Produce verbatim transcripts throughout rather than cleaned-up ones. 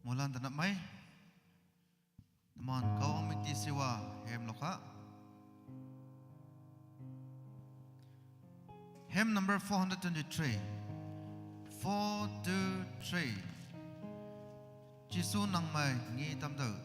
Moilan tanapmai. Teman Kahwang mingti siwa hem lokha. Hymn number four hundred twenty-three. Four two three. Jisu nang mei ngi tamtüoh.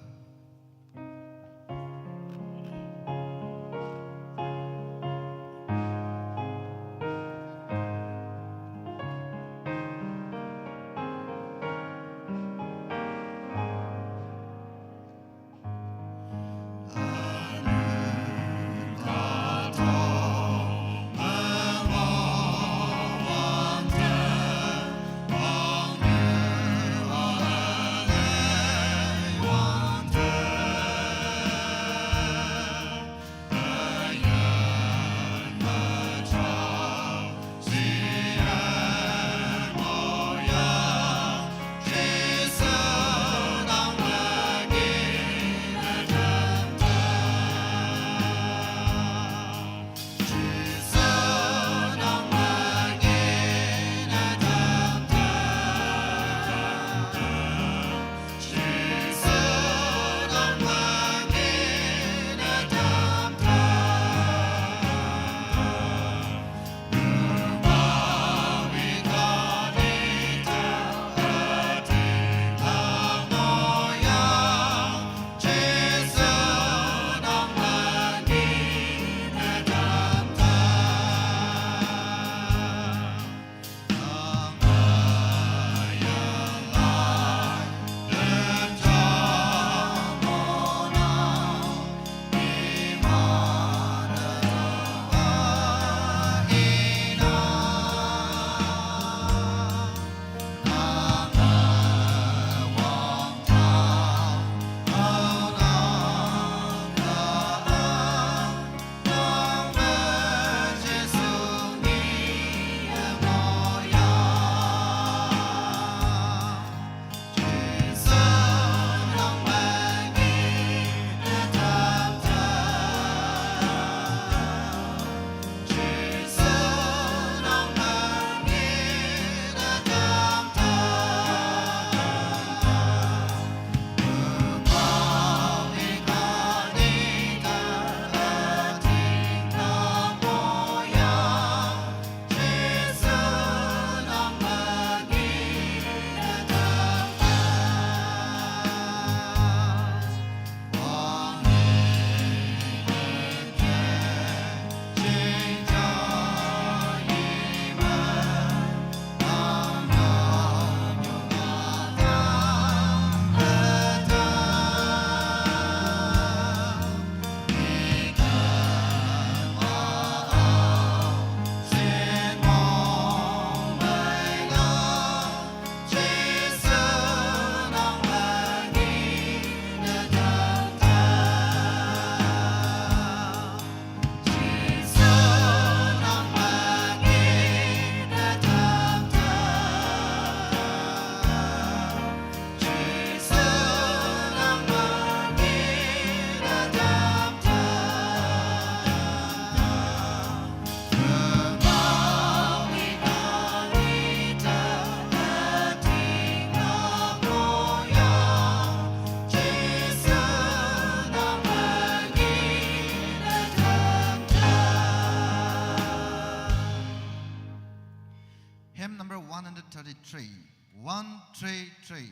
Hymn number one hundred thirty-three. One three three.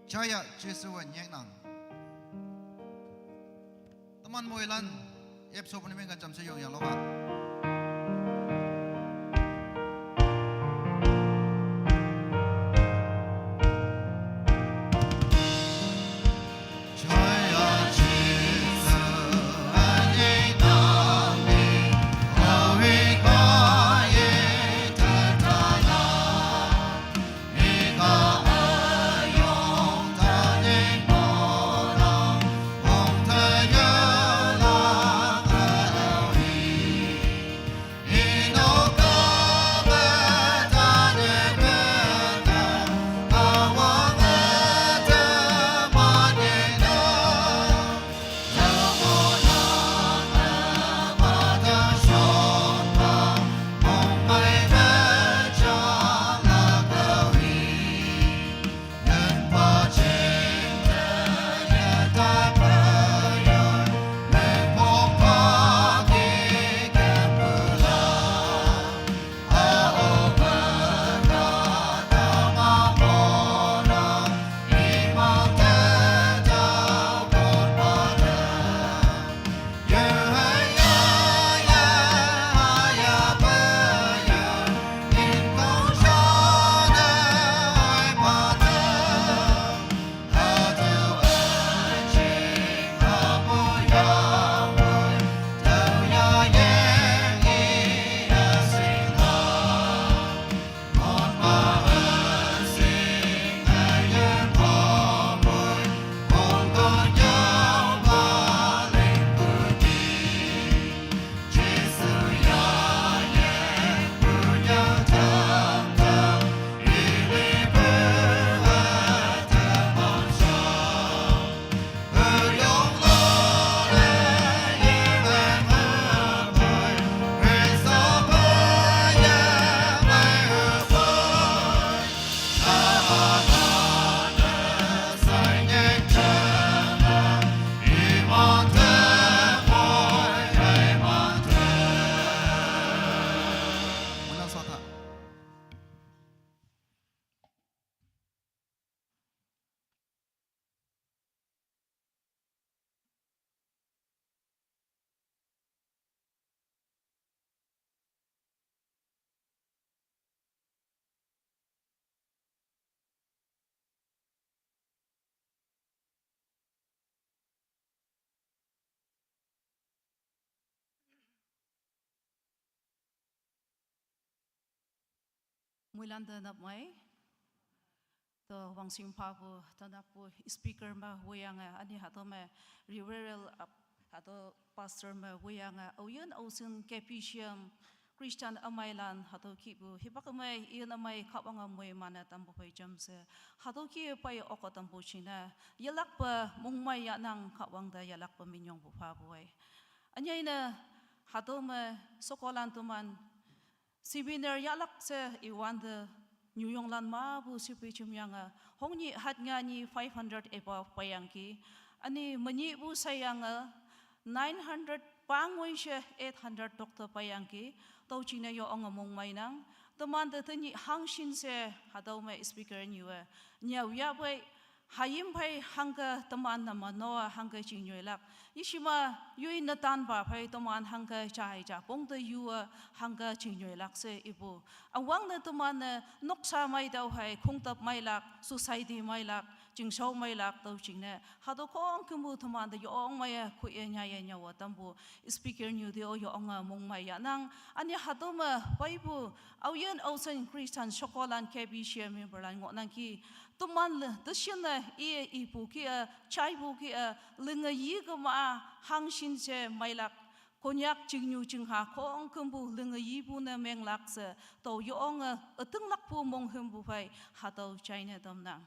Chaya Jesu wa nyek nang. Teman moilan, ep sop ni meng ka cham se yong yang lo ka. Muilan te nap mai. To wangsim phapu, to nap pu speaker me wüyange, ani hatüo me reverend ap, hatüo pastor me wüyange, aoyin aoshin K B C M Christian ümeilan, hatüo kihpu, hipak ümei, yin ümei Kahwange moiman-e tampu phei jamshe, hatüo kih pei oko tampu jingne, yelakpe mongmei yahnang Kahwang te yelakpe minyongpu phapu ei. Ünyei ne, hatüo me, shekolan teman, seminar yahlak she iwante, nyuyonglan mapu shipei jemyange, hongnyih hatnga nyih five hundred above peiyangki, üne menyihpu sheyange, nine hundred pangoi she eight hundred tokte peiyangki, tüo jingne yo onge mongmeinang, temante tenyih hangshin she hatüo me speaker nyue, nyüo yapei, hayim phei hangke teman-e mano-a hangke chingnyoilak. Yeshima yoi netanpa phei teman hangke jai ja pongte yu-a hangke chingnyoilak she ipu. Üwangne teman-e noksa meitüoh hei khongtap meilak, society meilak, chingshao meilak tüo jingne. Hatüo khongkümpu temante yong meiye, khoye nyaye nyüowe tampu. Speaker nyu te-o yo onge mongmei yahnang. Üne hatüo me peipu, aoyin aoshin Christian shekolan K B C M memberlan ngohnangki. Teman le, teshinne iye ipu kih-e, jaipu kih-e, linge yi kema-a, hangshin she meilak. Konyak chingnyu chingha khongkümpu linge yipu ne menglak she, tao yo onge, ütinglakpu monghümpu phei, hatüo jaine tamnang.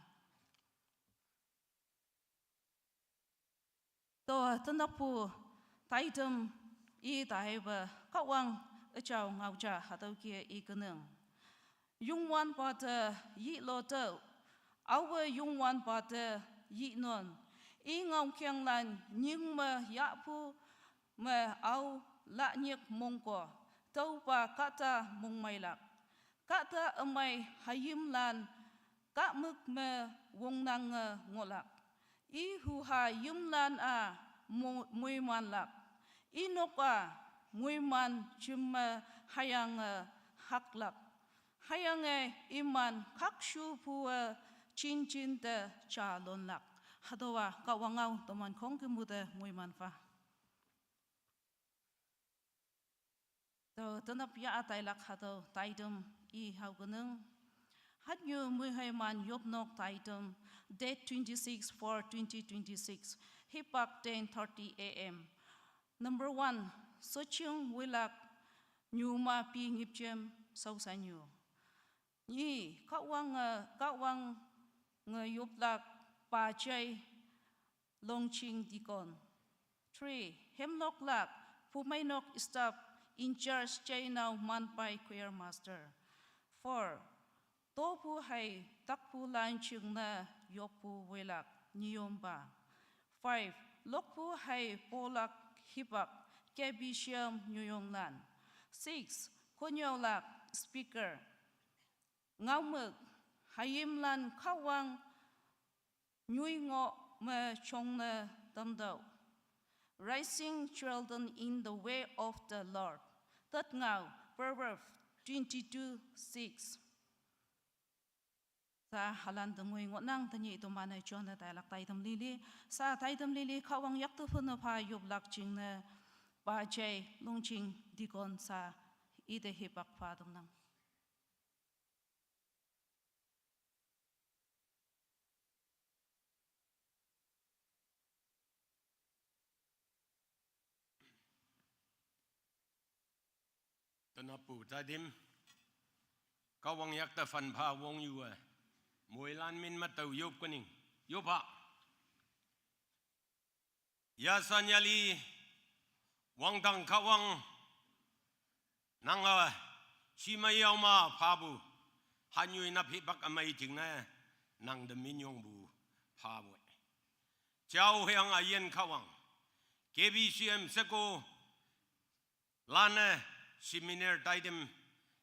To, tenappu, taitam, i taipe, Kahwang, üjao ngao ja hatüo kih-e i kenang. Youngwanpa te yilo tüo, aowe Youngwanpa te yinon, i ngaokenglan nying me yahpu me ao lanyik mongko, tüopa kahta mongmeilak. Kahta ümei hayimlan kahmük me wongnange ngohlak. I huha yimlan-a mo-, moimanlak. I nok-a moiman jim me hüyange haklak. Hüyange iman khakshupu-e jinjin te jalonlak. Hatüowa Kahwang ngao teman khongkümpu te moiman pha. Tao, tenap ya tailak hatüo, taitam i hao kenang. Hatnyu moiheiman yopnok taitam, date twenty-six four twenty twenty-six, hipak ten thirty A M. Number one, Soching Wilak, Nyuma Pi Ngipjem, Shaoshanyu. Nyi, Kahwange, Kahwange yoplak, Pajai, Longching Deacon. Three, Hemloklak, Pumeinok Staff, in charge Jainao Manpai Choir Master. Four, Topu hei takpulan jingne yoppu woilak, Nyiyompa. Five, Lokpu hei polak hipak, K B C M nyuyonglan. Six, Konyaolak speaker. Ngaomük, hayimlan Kahwang nyoi ngoh me jongne tamtüoh. Raising children in the way of the Lord. Tet ngao, Proverb twenty-two six. Sa halan te ngoi ngohnang, tenyih toman-e jonne tailak taitam lili. Sa taitam lili Kahwang yakte phenne pha yoplak jingne, Pajai Longching Deacon sa ite hipak pha tamnang. Tenappu taitam, Kahwang yakte phan pha wongyue, moilan min me tao yop kening, yop ha. Yasanyali, wangdang Kahwang, nange, shimei yaoma phapu, hanyoi nap hipak ümei jingne, nangte minyongpu phapu. Jao hüyange üyin Kahwang, K B C M sheko, lan-e seminar taitam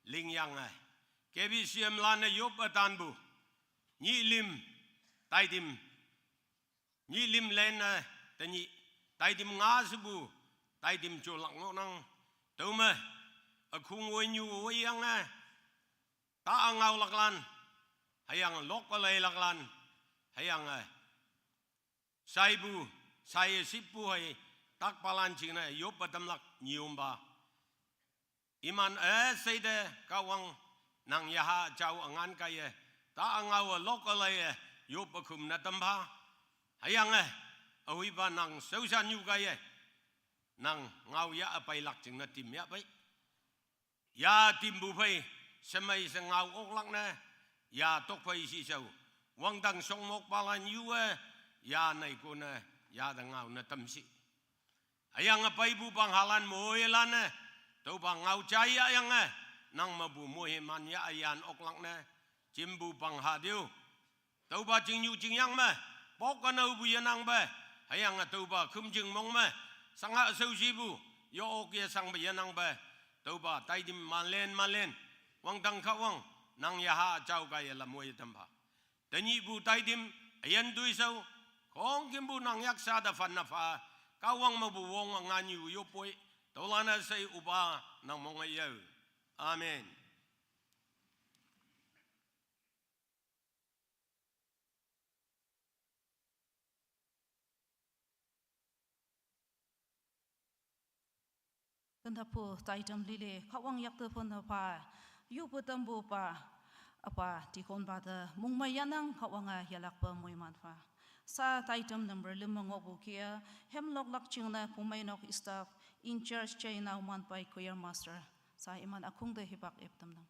lingyange, K B C M lan-e yop ütanpu, nyih lim taitam, nyih lim lan-e tenyih taitam nga shepu, taitam jolak ngohnang, tüome, ükhong woinyu woiyange, ta ngaolaklan, hüyange lok üleilaklan, hüyange, shaipu, shaiye shippu hei, takpalan jingne yoppe tamlak Nyiyompa. Iman üsheite Kahwang Nang yaha jao angan kaiye, ta angao alok alaiye, yoppe khümne tampha. Hüyange, ahuipa nang shaoshan yu kaiye, nang ngao yah üpeilak jingne tim yahpei. Ya timpu phei, shemei she ngao oklak ne, ya tok phei shishao. Wangdang shongmokpalan yu-e, ya neikone, ya te ngao ne tamshi. Hüyange peipu panghalan moilan-e, tüopa ngao jai yahyange, nang mepu moiman yah üyan oklak ne, jimpu pangha tüo. Tüopa chingnyu chingyang me, pok ünaopu yenangpe, hüyange tüopa khümjing mong me, shangha shaoshipu, yo ok yeshangpe yenangpe, tüopa taitim malen malen, wangdang Kahwang, nang yaha jao kaiye lam woiye tampha. Tenyihpu taitim, üyin toishao, khongkümpu nang yaksha te phanne pha, Kahwang mepu wong nganyu yoppoi, tüolan-e shei üpa nang monge yao. Amen. Ken tapu taitam lili, Kahwang yakte phanne pha, yupu tampupa, üpa, deaconpa te, mongmei yanang Kahwange yelakpe moiman pha. Sha taitam number lüm me ngohpu kih-e, hemloklak jingne Bumeinok staff, in charge Jainao Manpai choir master, sha iman ükhong te hipak ep tamnang.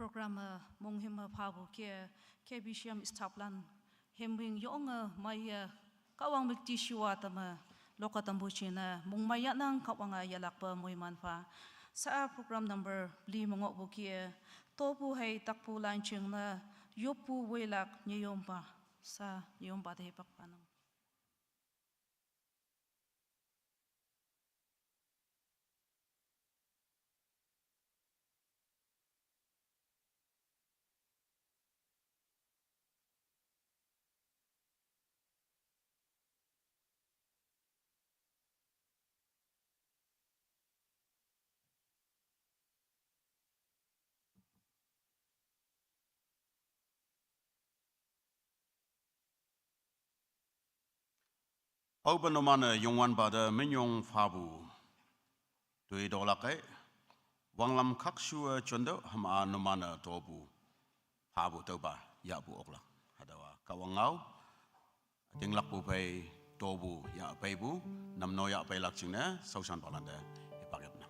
Program, uh, mong him, uh, phabu ke, K B C M staff lan, him wing yong, uh, mai, uh, Kahwang müktishiwa tama, loka tambu china, mong mai yanang Kahwang, uh, yalakpa mui manfa. Sa program number li mongok bu ke, tobu hai takpu lan ching na, yopu welak nyeyompa, sa nyeyompa de pakpanang. Auba nomana yongwan bada minyong phabu. Tui dolak ai. Wanglam khakshu, eh, chondo hama nomana tobu. Phabu toba yabu oklak. Hadawa Kahwang ngau. Atinglakpu phei tobu ya pheibu. Namno ya pheilak chingne. Saushan palanda. Ipak yapna.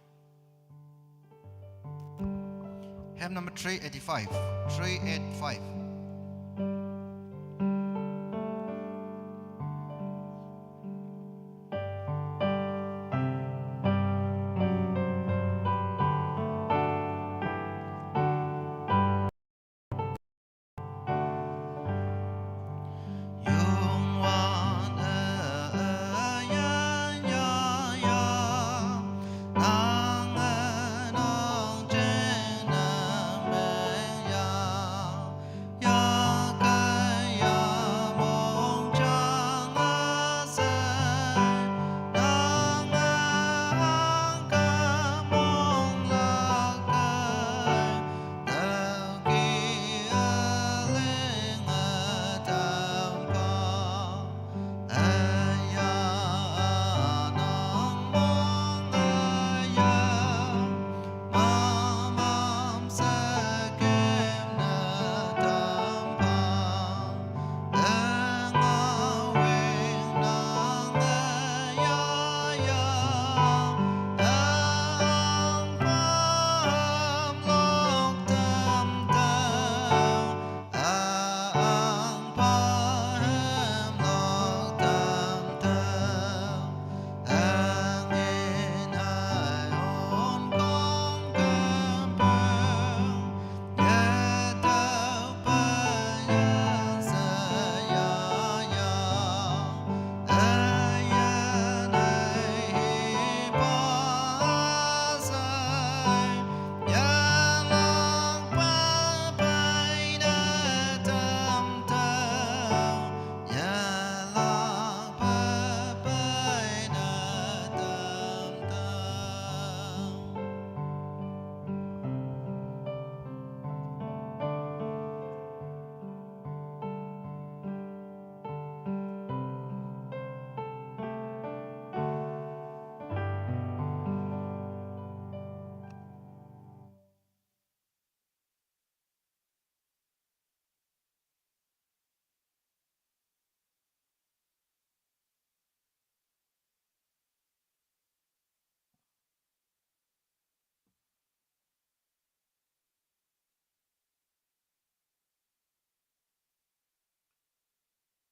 Hymn number three eighty-five. Three eight five.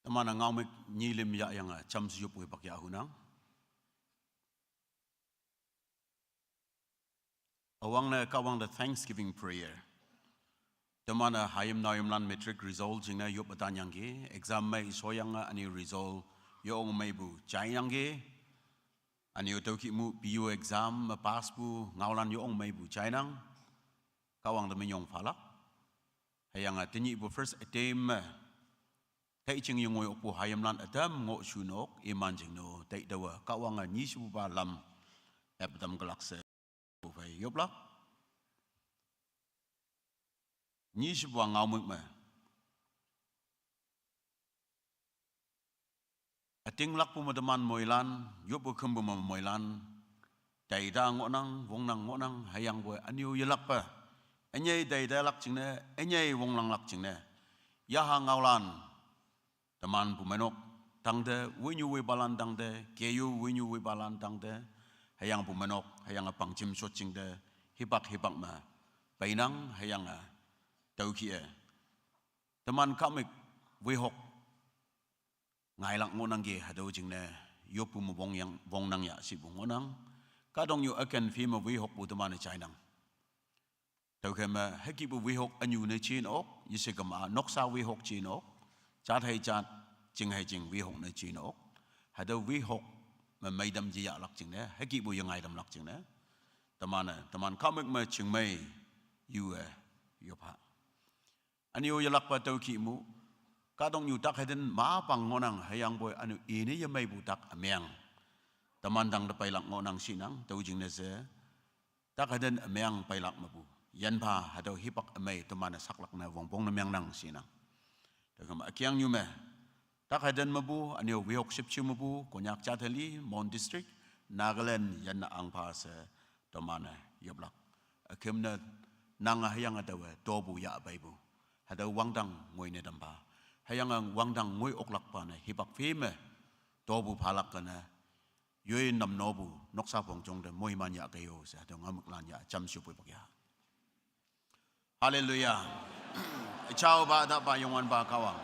Teman-a ngaomük nyilim yah yang, ah, cham siyup wibak yah hunang. Awang ne Kahwang the Thanksgiving prayer. Teman-a hayim naoyim lan matric result jingne yop atan yangki, exam mei soyang, ah, ani result yong meipu jai yangki, ani tüoki mu P U exam me pass pu ngaolan yong meipu jainang. Kahwang te minyong phalak. Hüyange tenyihpu first attempt me, tei jing yengoi okpu hayimlan ütam ngoh shunok, iman jingno, tei taowa, Kahwange nyishepupa lam, ep tam kelak she, pu phei yoplak. Nyishepupa ngaomük me. Ütinglakpu me teman moilan, yoppu khümpu me moilan, taita ngohnang, wongnang ngohnang, hüyangpoi ünyu yelakpe. Ünyei taitalak jingne, ünyei wonglanglak jingne. Yaha ngaolan, teman pumeinok tangte, winyu wipalan tangte, keyu winyu wipalan tangte, hüyang pumeinok, hüyange pangjim shot jingte, hipak hipak me. Peinang, hüyange Tüokih-e, teman kahmük wehok ngailak ngohnangki hatüo jingne yoppu me wongyang, wongnang ya shipu ngohnang. Kahtoknyu üken phi me wehokpu teman-e jainang. Tüokhei me hükihpu wehok ünyu ne jin ok, yeshe kema noksa wehok jin ok, jat hei jat, jing hei jing wehok ne jin ok. Hatüo wehok me meitam yeyahlak jingne, hükihpu yengai tamlak jingne, teman-e teman kahmük me chingmei yu-e yoppha. Ünyu yelakpa tüokih mu, kahtoknyu tak heiten mapang ngohnang, hüyangpoi ünyu ine yemeipu tak ümeng, teman tangte peilak ngohnang shinang. Tüo jingne she tak heiten ümeng peilak mepu, yinpha hatüo hipak ümei teman-e saklak ne wongpong ne mengnang shinang. Tüokhei me ükengnyu me tak heiten mepu, ünyu wehok shüpshe mepu, Konyak jat heli, Mon District, Nagaland yanne ahngpha she teman-e yoplak. Üküm ne nange hüyange taowe topu yahpeipu, hatüo wangdang ngoi ne tampha, hüyange wangdang ngoi oklakpa ne hipak phi me topu phalak kene, yoi namnopu noksa phongjong te moiman yahkei-o she hatüo ngaomüklan ya jamshe poi pak ya. Haleluya. Üjaopa, ütaopa, Youngwanpa Kahwang,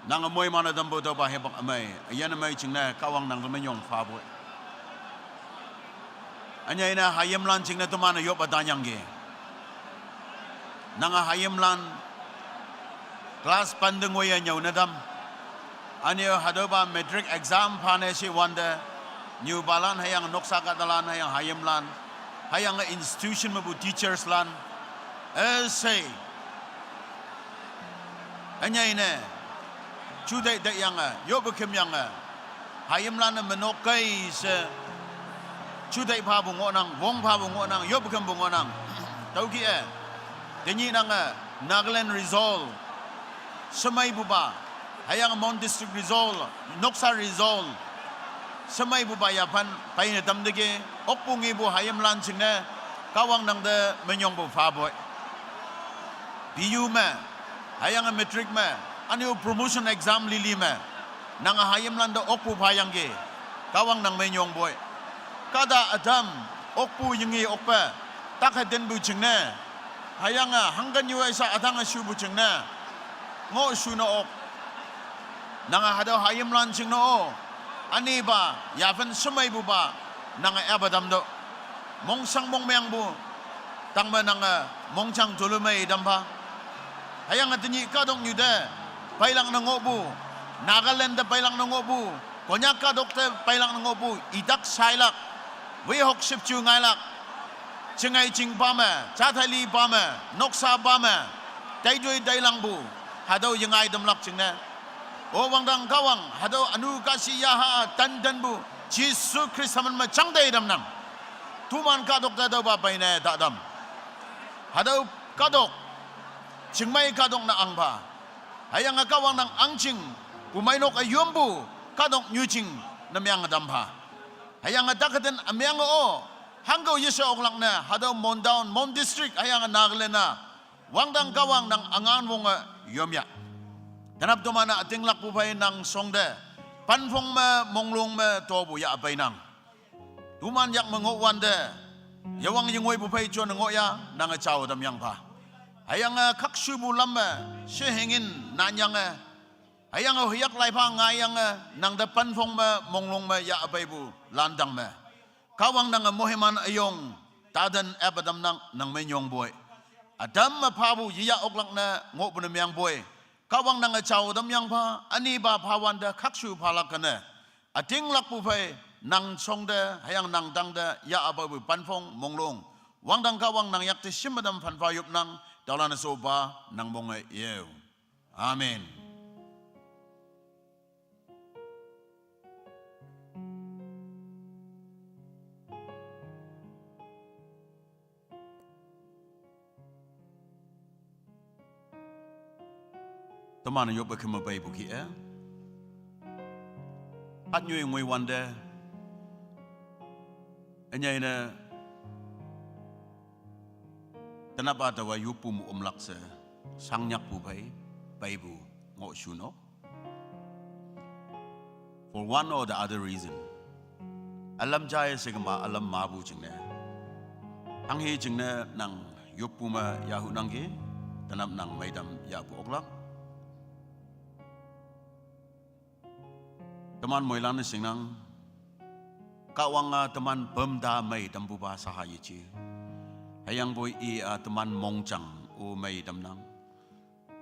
nange moiman-e tampu tüopa hipak ümei, üyin ümei jingne Kahwang nangte minyong phapoi. Ünyei ne hayimlan jingne teman-e yoppe tanyangki. Nange hayimlan class pante ngoiye nyüo ne tam, ünyu hatüopa matric exam phane shiwante, nyupalan hüyange noksa kahtalan hüyange hayimlan, hüyange institution mepu teachers lan, üshei ünyei ne juteih teiyange, yoppe kümyange, hayimlan-e menokkei she juteih phapu ngohnang, wong phapu ngohnang, yoppe kümpu ngohnang. Tüokih-e, tenyih nange Nagaland result shemeipupa, hüyange Mon District result, noksa result shemeipupa yaphan peine tamteki, okpu ngepu hayimlan jingne Kahwang nangte minyongpu phapoi. B U me, hüyange matric me, ünyu promotion exam lili me, nange hayimlan te okpu phayangki, Kahwang nang minyongpoi. Kahta ütam okpu yinge okpe, tak heitenpu jingne, hüyange hangken yu-e sha ütang-e shupu jingne ngoh shu ne ok. Nange hatüo hayimlan jingne-o, ünipa yaphan shemeipupa nange ape tamtüoh. Mongshang mongmengpu tangme nange mongjang tolumei tampha. Hüyange tenyih kahtoknyu te peilak ne ngohpu, Nagaland te peilak ne ngohpu, Konyak kahtok te peilak ne ngohpu, itak shailak, wehok shüpshe ngailak, jingei jingpa me, jat heli pa me, noksa pa me, teitoi teilangpu, hatüo yengai tamlak jingne, O wangdang Kahwang, hatüo ünu kahshi yaha tantanpu Jesu Khrista min me jangtei tamnang. Toman kahtok te tüopa peine tatam. Hatüo kahtok, chingmei kahtok ne ahngpha, hüyange Kahwang nang ahngching, pumeinok üyompu kahtok nyujing ne menge tampha. Hüyange tak heiten ümeng-o, hangkeo yeshe oklak ne hatüo Mon Town, Mon District hüyange Nagaland-a wangdang Kahwang nang üngan wonge yomya. Tenap toman-e ütinglakpu phei nang shongte penphong me monglong me topu yahpeinang. Toman yak me ngohwante, yewang yengoipu phei jone ngohya nange jao tamyangpha. Hüyange khakshupu lam me shehingin nanyange, hüyange hoyak laipha ngaiyange nangte penphong me monglong me yahpeipu lantang me, Kahwang nange moiman üyong taten ape tamnang, nang minyongpoi. Ütam me phapu yeya oklak ne ngohpu ne mengpoi. Kahwang nange jao tamyangpha, ünipa phawante khakshu phalak kene, ütinglakpu phei nang shongte hüyange nang tangte yahpeipu penphong monglong, wangdang Kahwang nang yakte shim me tam phanpha yopnang. Taolan-e shopa nang monge yeo. Amen. Teman yoppe keme peipu kih-e, hatnyu ngoi wante, ünyei ne tenapa taowa yoppu me omlak she, shangnyakpu phei, peipu ngoh shu nok. For one or the other reason, ülam jaiye she kema ülam mepu jingne, hanghe jingne nang yoppu me yahu nangki. tenap nang meidam yahpu oklak. Teman moilan-e shingnang, Kahwange teman pümta meidampupa shaha yeje. Hüyangpoi i-a teman mongjang-o meitamnang.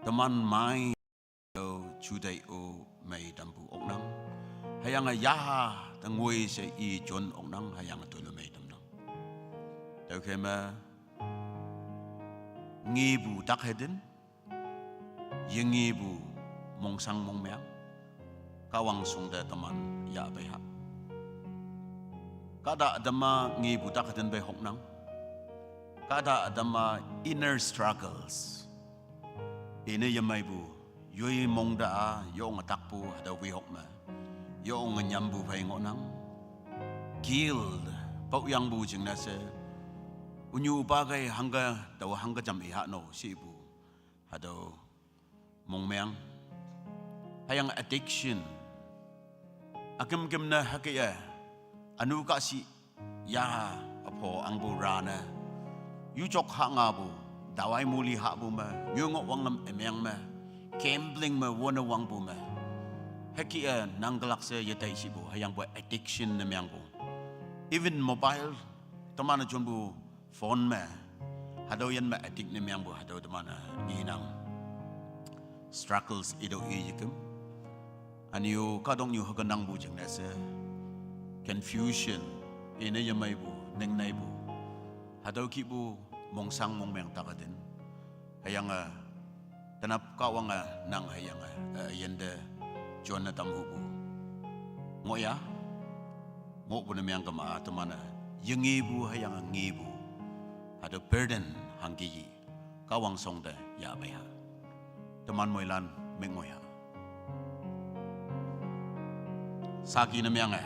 Teman mei-o jutai-o meidampu oknang. Hüyange yaha te ngoi she i jon oknang, hüyange toilo meitamnang. Tüokhei me ngepu tak hüten, yengepu mongshang mongmeang, Kahwang shongte teman yahpei ha. Kahta ütam-a ngepu tak hüten pei hoknang. Kahta ütam-a inner struggles, ine yemeipu, yoi mongta-a yonge takpu hatüo wehok me, yonge nyampu phei ngohnang. Guilt, paoyangpu jingne she, ünyu pa kei hangke, taowe hangke jam iha no shipu, hatüo mongmeang. Hüyange addiction, üküm küm ne hüke-e, ünu kahshih yaha üpho angpu rane, yujok ha ngapu, dawai muli hahpu me, nyoi ngoh wanglam ümeng me, gambling me wone wangpu me, hüke-e nang kelak she yetei shipu, hüyangpoi addiction ne meangpu. Even mobile, teman-e jonpu phone me, hatüo yin me addict ne meangpu hatüo teman-e ngenang. Struggles itüo i yeküm. Ünyu kahtoknyu hüke nangpu jingne she, confusion, ine yemeipu, ningneipu, hatüo kihpu mongshang mongmeang tak hüten. Hüyange tenap Kahwange nang hüyange, eh, yinte jonne tamhupu ngohya. Ngohpu ne meang kema-a teman-e yengepu hüyange ngepu, hatüo burden hangke yi, Kahwang shongte yahpei ha. Teman moilan meng ngoiha. Saki ne meange,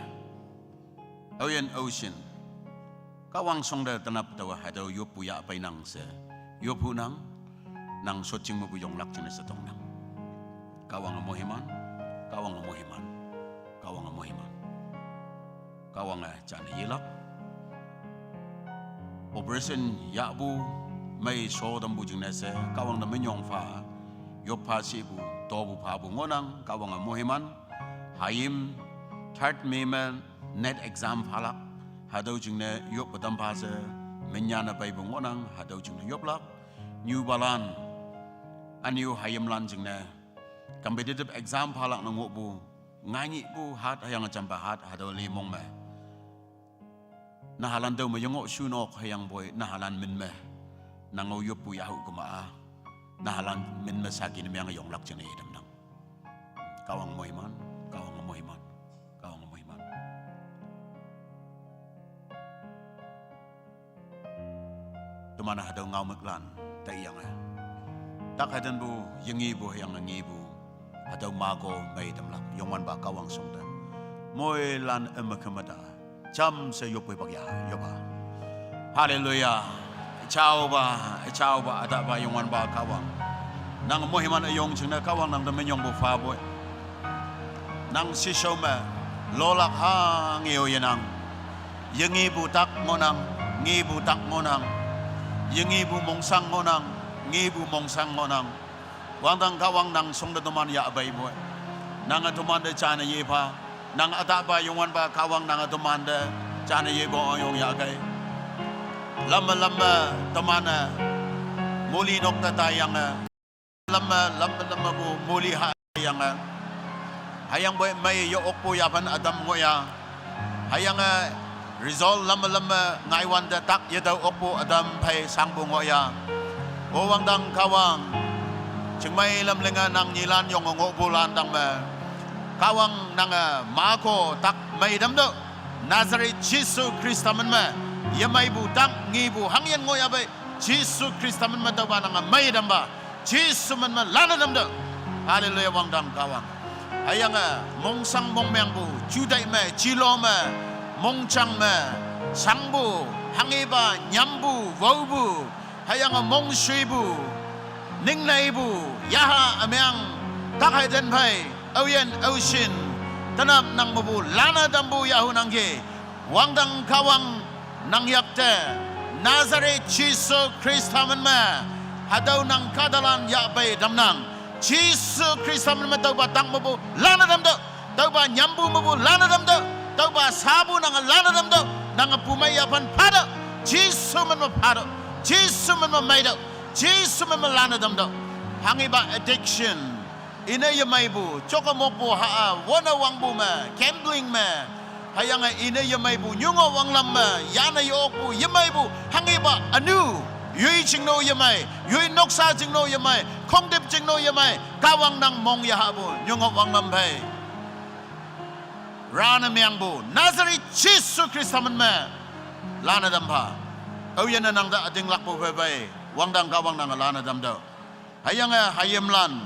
aoyin aoshin, Kahwang shongte tenap taowe hatüo yoppu yahpeinang she, yoppu nang, nang shotjing mepu yonglak jingne she tongnang. Kahwange moiman, Kahwange moiman, Kahwange moiman. Kahwange jane yelak. Operation yahpu, mei sho tampu jingne she, Kahwang te minyong pha, yop pha shipu, topu phapu ngohnang, Kahwange moiman. Hayim, third May me NET exam phalak, hatüo jingne yoppu tam pha she, minyane peipu ngohnang, hatüo jingne yoplak. Nyupalan, ünyu hayimlan jingne competitive exam phalak ne ngohpu, ngainyihpu hat hüyange jampa hat hatüo limong me, nahalan tüo me yengoh shunok hüyangpoi nahalan min me, nang-o yoppu yahu kema-a, nahalan min me saki ne meange yonglak jingne yetamnang. Kahwang moiman, Kahwang moiman, Kahwang moiman. Teman hatüo ngaomüklan taiyange, tak hütenpu yengepu hüyange ngepu, hatüo mako meitamlak Youngwanpa Kahwang shongte, moilan üme kemeta jamshe yoppu pak ya, yopa. Haleluya. Jaopa, jaopa, ütahpa Youngwanpa Kahwang, nang moiman üyong jingne Kahwang nangte minyongpu phapoi. Nang shishao me lolak ha ngeo yenang. Yengepu tak ngohnang, ngepu tak ngohnang. Yengepu mongshang ngohnang, ngepu mongshang ngohnang. Wangdang Kahwang nang shongte toman yahpeipoi. Nange tomante jane yepha. Nang ütahpa Youngwanpa Kahwang nange tomante jane yepo yong yahkei. Lamme lamme toman-e moli nok te taiyange, lamme lamme lammepu moli hayange, hüyangpoi mei ye-okpu yaphan ütam ngohya. Hüyange result lamme lamme ngaiwante tak yetao okpu ütam phei shangpu ngohya. O wangdang Kahwang, chingmei lam linge nang nyilan yonge ngohpulan tang me, Kahwang nange mako tak meitamtüoh. Nazareth Jesu Khrista min me, yemeipu tak ngepu hangyin ngohyahpei, Jesu Khrista min me tüopa nange meitampa, Jesu min me lanne tamtüoh. Haleluya, wangdang Kahwang. Hüyange mongshang mongmeangpu, jutai me, jilo me, mongjang me, shangpu, hanghepa, nyampu, waopu, hüyange mongshuipu, ningneipu, yaha ümeang, tak hei ten phei, aoyin aoshin, tenap nang mepu lanne tampu yahunangki, wangdang Kahwang nang yakte, Nazareth Jesu Khrista min me, Hatüo nang kahtalan yahpei tamnang. Jesu Khrista min me tüopa tang mepu lanne tamtüoh. Tüopa nyampu mepu lanne tamtüoh. Tüopa sapu nange lanne tamtüoh. Nange pumei yaphan phatüoh. Jesu min me phatüoh. Jesu min me meitüoh. Jesu min me lanne tamtüoh. Hanghipa addiction. Ine yemeipu, jokemokpu ha-a, wone wangpu me, gambling me, hüyange ine yemeipu, nyungo wanglam me, yane yokpu, yemeipu, hanghipa ünu, yoi jingno yemei, yoi noksa jingno yemei, khongtip jingno yemei, Kahwang nang mong yahapu, nyungo wanglam phei. Rane mengpu, Nazareth Jesu Khrista min me, lanne tampha. Aoyinne nang te ütinglakpu phei phei, wangdang Kahwang nange lanne tamtüoh. Hüyange hayimlan,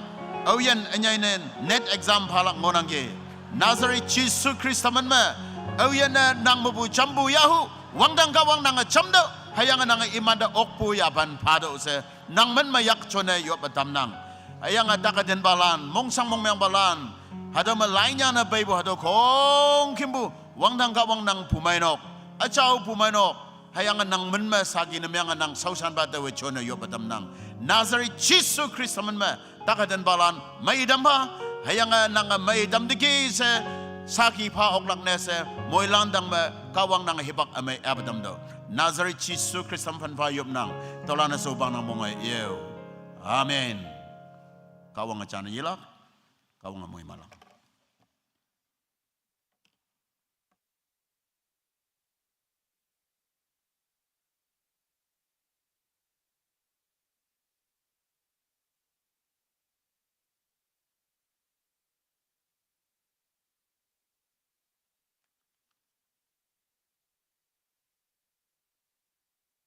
aoyin ünyei ne NET exam phalak ngohnangki. Nazareth Jesu Khrista min me, aoyinne nang mepu jampu yahu, wangdang Kahwang nange jamtüoh, hüyange nange imante okpu yaphan phatüoh she, nang min me yak jone yoppe tamnang. Hüyange taketinpalan, mongshang mongmengpalan, hatüo me lainyane peipu hatüo khongkümpu, wangdang Kahwang nang pumeinok, üjao pumeinok, hüyange nang min me saki ne meange nang shaoshanpa taowe jone yoppe tamnang. Nazareth Jesu Khrista min me, taketinpalan, mei tampha, hüyange nange mei tamteki she, saki pha oklak ne she, moilan tang me, Kahwang nange hipak ümei ape tamtüoh. Nazareth Jesu Khrista min phanpha yopnang, tüolan-e shopang nang mongmei yeo. Amen. Kahwange jane yelak, Kahwange moimanlak.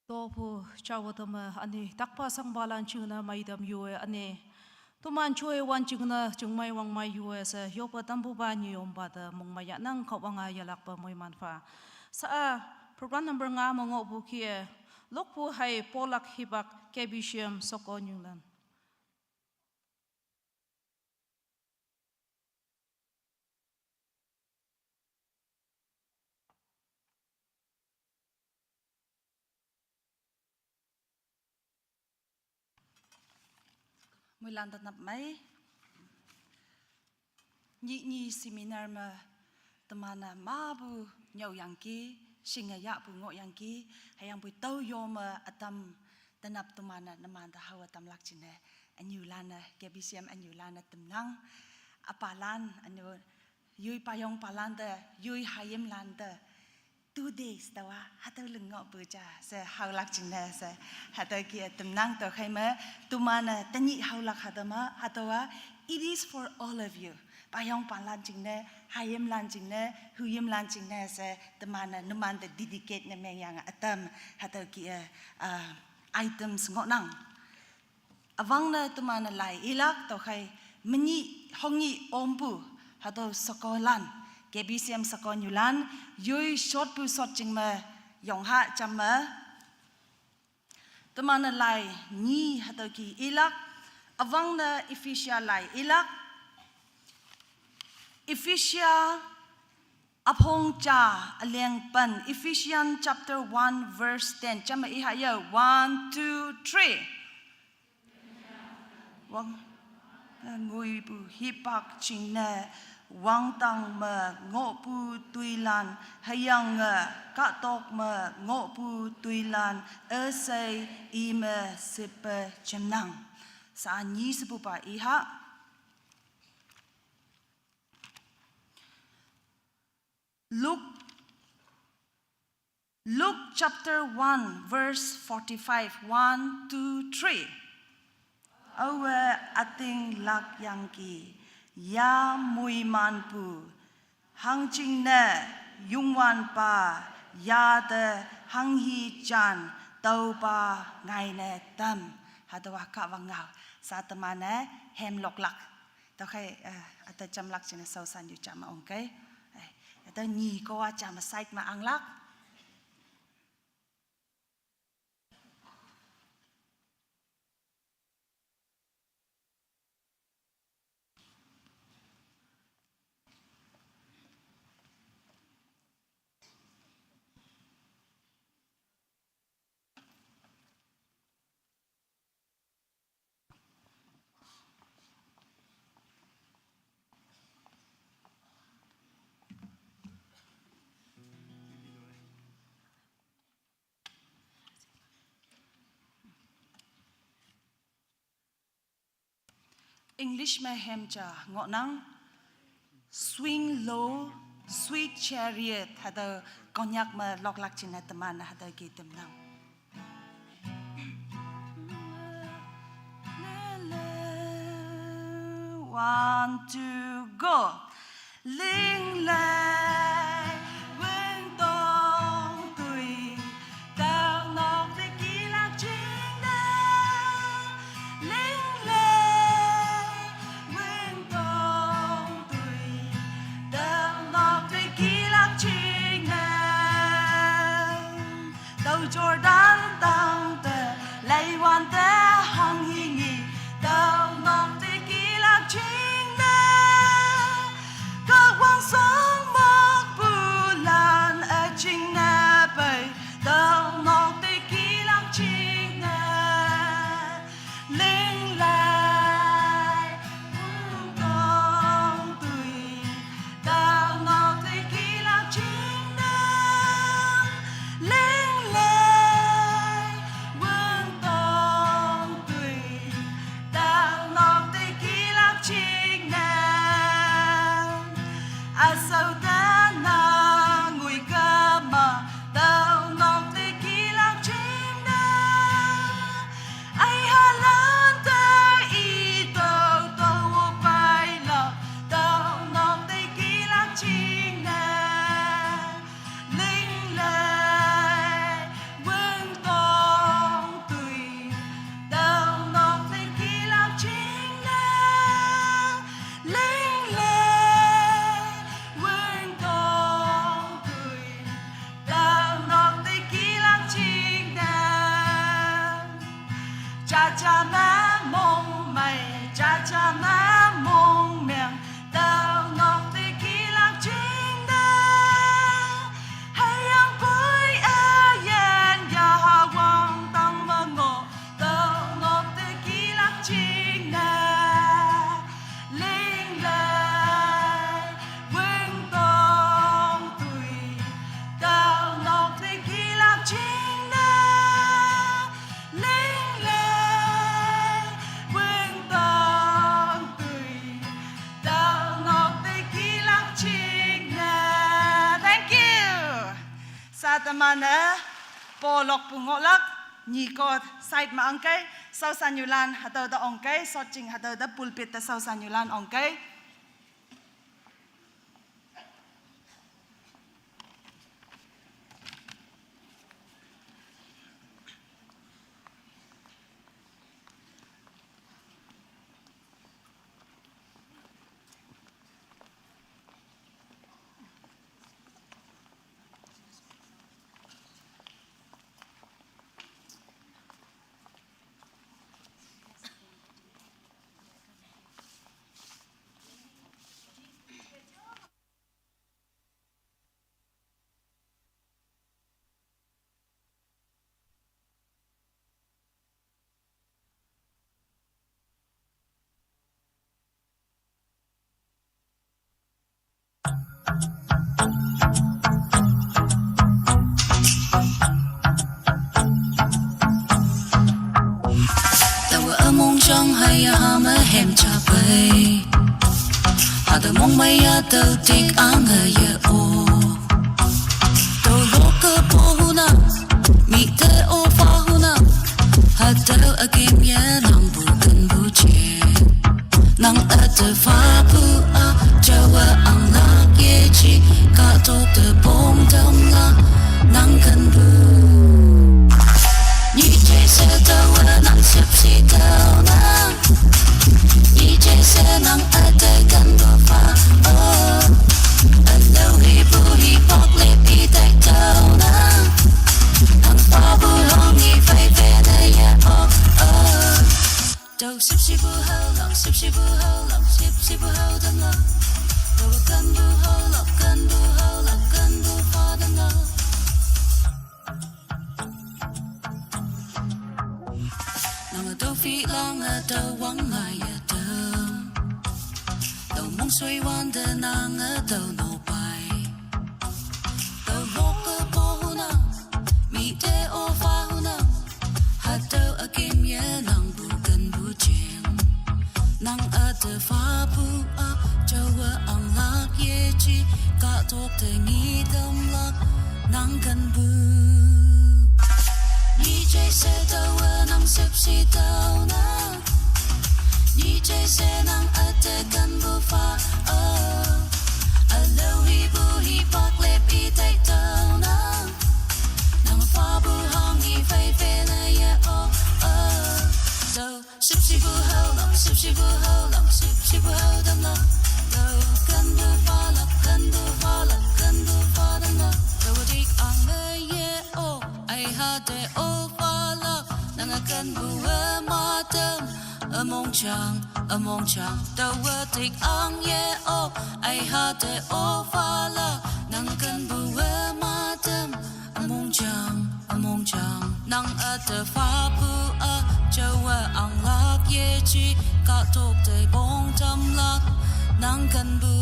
Topu jawe teme üne takpa shangpalan jingne meitam yue üne. Toman joi wan jingne jingmei wangmei yue she yoppe tampupa nyiyompa te mongmei yahnang Kahwange yelakpe moiman pha. Sa-a program number nga me ngohpu kih-e lokpu hei polak hipak K B C M shekonyu lan. Moilan te nap mei. Nyih nyi seminar me teman-e mapu nyüoyangki, shinge yahpu ngohyangki, hüyangpoi tüo yome ütam tenap teman-e numante haowe tamlak jingne, ünyulan-e, K B C M ünyulan-e tamnang, üpalan, ünu, yoi payongpalan te, yoi hayimlan te, two days taowa, hatüo ling ngohpu ja, she haolak jingne she, hatüo kih-e tamnang tüokhei me, teman-e tenyih haolak hatüo me, hatüowa, it is for all of you. Payongpalan jingne, hayimlan jingne, huyimlan jingne she, teman-e, numante dedicate ne mengyange ütam, hatüo kih-e, ah, items ngohnang. Üwangne teman-e lai ilak tüokhei menyih hongnyih ompu, hatüo shekolan, K B C M shekonyulan, yoi shotpu shot jing me, yongha jam me. Teman-e lai nyi hatüo kih ilak, üwangne Ephesia lai ilak. Ephesia üpong ja üleng pen, Ephesians chapter one verse ten. Jame iha ye, one, two, three. Wang, eh, ngoipu hipak jingne, wangdang me ngohpu toilan, hüyange kahtok me ngohpu toilan, üshei ime shippe jemnang. Sa nyi shepupa iha. Luke, Luke chapter one, verse forty-five, one, two, three. Aowe ütinglakyangki, ya moimanpu, hangjingne, Youngwanpa, ya te hanghi jan, tüopa ngaine tam, hatüowa Kahwang ngao, sa teman-e, hemloklak. Tüokhei, eh, üte jamlak jingne shaoshan yu jam ongkei. Eh, üte nyi kowa jam side me anglak. English me hem cha ngohnang, Swing Low, Sweet Chariot, hatüo Konyak me loklak jingne teman hatüo ke tamnang. One, two, go. Linglei, wüng tong toi, tüo nok te kilak jingne. Linglei, wüng tong toi, tüo nok te kilak jingne. Tüo Jordan tang te, leiwante hanghi ngi, tüo nok te kilak jingne. Kahwang song mokpulan üjingne pei, tüo nok te kilak jingne. Linglei, wüng tong toi, tüo nok te kilak jingne. Linglei, wüng tong toi, tüo nok te kilak jingne. Üsao te nang ngoi kema, tüo nok te kilak jingne. Aihalan te i tüo tüo pailak, tüo nok te kilak jingne. Linglei, wüng tong toi, tüo nok te kilak jingne. Linglei, wüng tong toi, tüo nok te kilak jingne. Jaja me mongmei, jaja me mongmeng, tüo nok te kilak jingne. Hüyangpoi üyin yaha wangdang me ngoh, tüo nok te kilak jingne. Linglei, wüng tong toi, tüo nok te kilak jingne. Linglei, wüng tong toi, tüo nok te kilak jingne. Thank you. Sa teman-e, po lokpu ngohlak, nyiko side me angkei, shaoshanyulan hatüo te ongkei, shotjing hatüo te pulpit te shaoshanyulan ongkei. Taowe ümongjang haiya ha me hem ja pei. Hatüo mongmei ya tüo tik ange ye-o. Tüo lokke po huna, mite o fa huna. Hatüo ükem ye nangpu kenpu je. Nang üte fapu a, jaowe anglak yeji, kahtok te pongtam la, nang kenpu. Nyije she taowe nang shüpshe tüo nang. Nyije she nang üte kenpu fa, oh. Ülao hipu hipak lip i tai tüo nang. Nang fapu hong i fei fei ne ye, oh, oh. Tüo shüpshepu haolak, shüpshepu haolak, shüpshepu haotamlak. Tüo kenpu haolak, kenpu haolak, kenpu fatamlak. Nange tüo filange tüo wang ngaiye tüo. Tüo mongshoi wante nange tüo nopai. Tüo lokke po huna, mite o fa huna. Hatüo ükem ye nangpu kenpu jing. Nang a Fabu a, Jowa ang lak ye chi, ka tok te ngi dam lak, nang kan bu. Ni che se Jowa nang sip si tau na. Ni che se nang a te kan bu fa o. A lo hi bu hi pak lip i tai tau na. Nang fabu hang i fei fei le ye o o. So, sip si bu ho lak, sip si bu ho lak, sip si bu ho dam lak. Lo, kan bu fa lak, kan bu fa lak, kan bu fa dam lak. Lo, dik ang le ye o, ai ha te o fa lak. Nang a kan bu e ma tem, a mong chang, a mong chang. Lo, dik ang ye o, ai ha te o fa lak. Nang a kan bu e ma tem, a mong chang, a mong chang. Nang a te fabu a, Jowa ang lak ye chi, ka tok te bong tam lak, nang kan bu.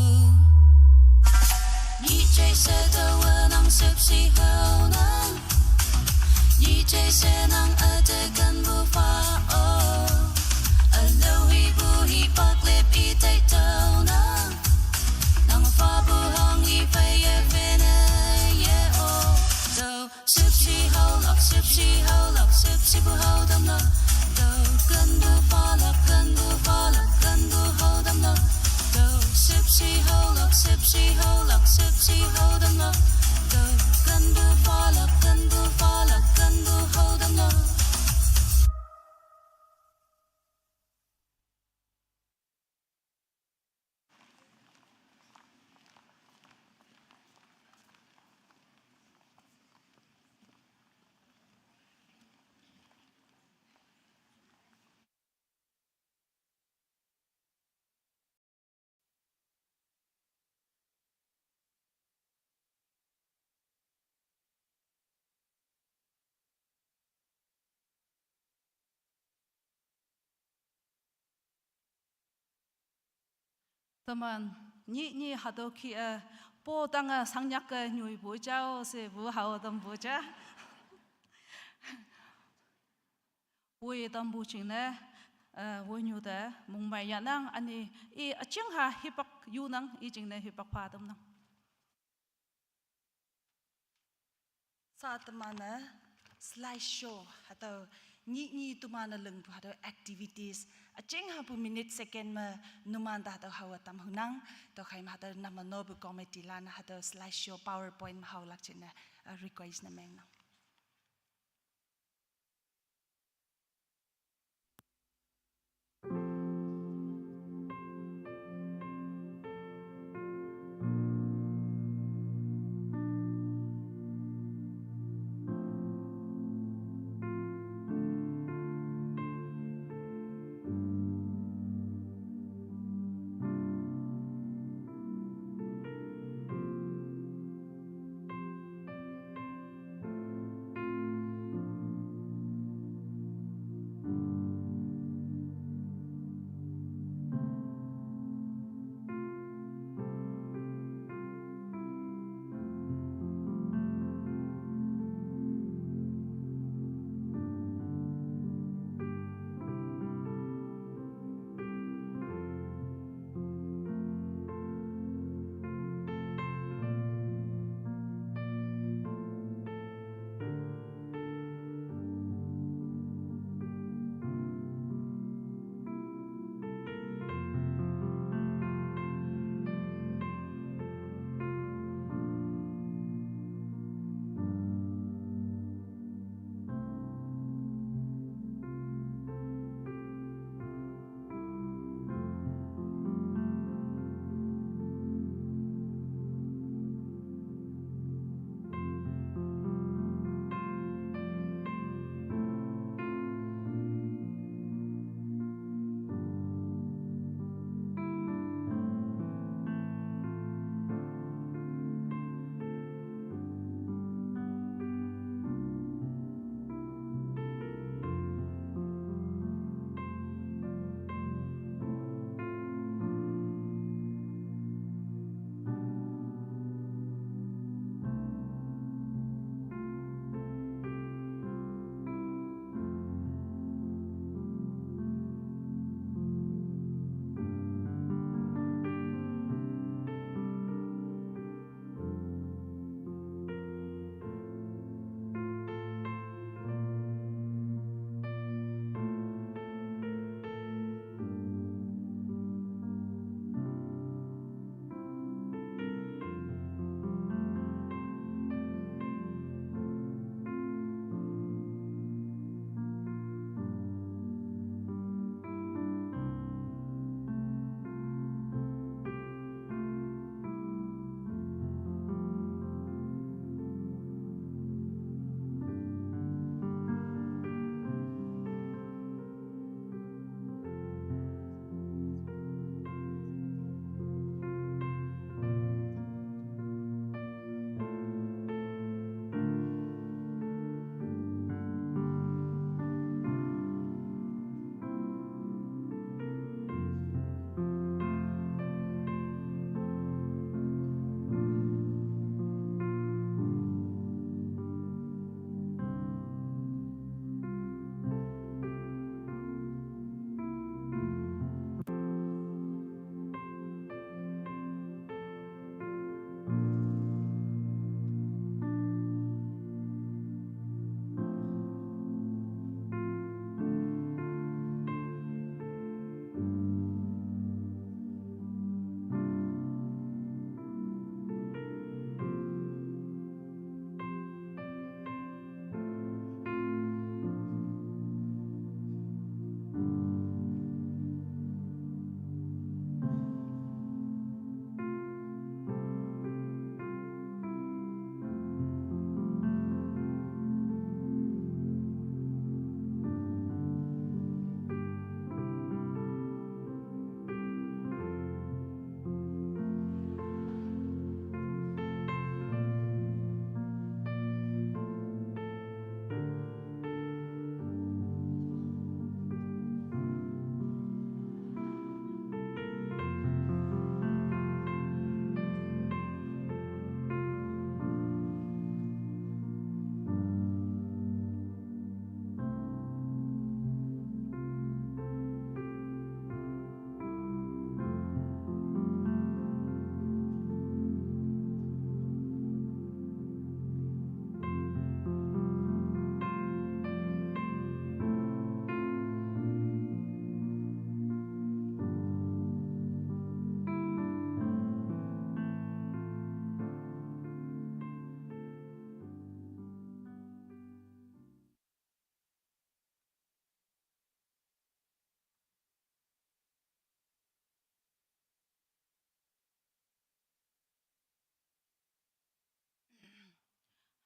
Ni che se Jowa nang sip si ho nang. Ni che se nang a te kan bu fa o. A lo hi bu hi pak lip i tai tau nang. Nang fabu hang i fei ye fei ne ye o. So, sip si ho lak, sip si ho lak, sip si bu ho dam lak. Do, kan bu fa lak, kan bu fa lak, kan bu ho dam lak. Do, sip si ho lak, sip si ho lak, sip si ho dam lak. Do, kan bu fa lak, kan bu fa lak, kan bu ho dam lak. Teman, ni ni hatüo ki e, po tang e sangnyak e nyoi pu jao, she pu hao tam pu ja. Woi tam pu jingne, eh, woi nyu te, mongmei yanang, ani, i, üjing ha hipak yunang, i jingne hipak pha tamnang. Sa teman-e, slide show, hatüo, ni, ni teman-e lingpu hatüo activities, üjing hapu minute second me, numan te hatüo hawa tam hunang, tüokhei me hatüo nama nopu committee lan hatüo slide show PowerPoint me haolak jingne, eh, request ne mengnang.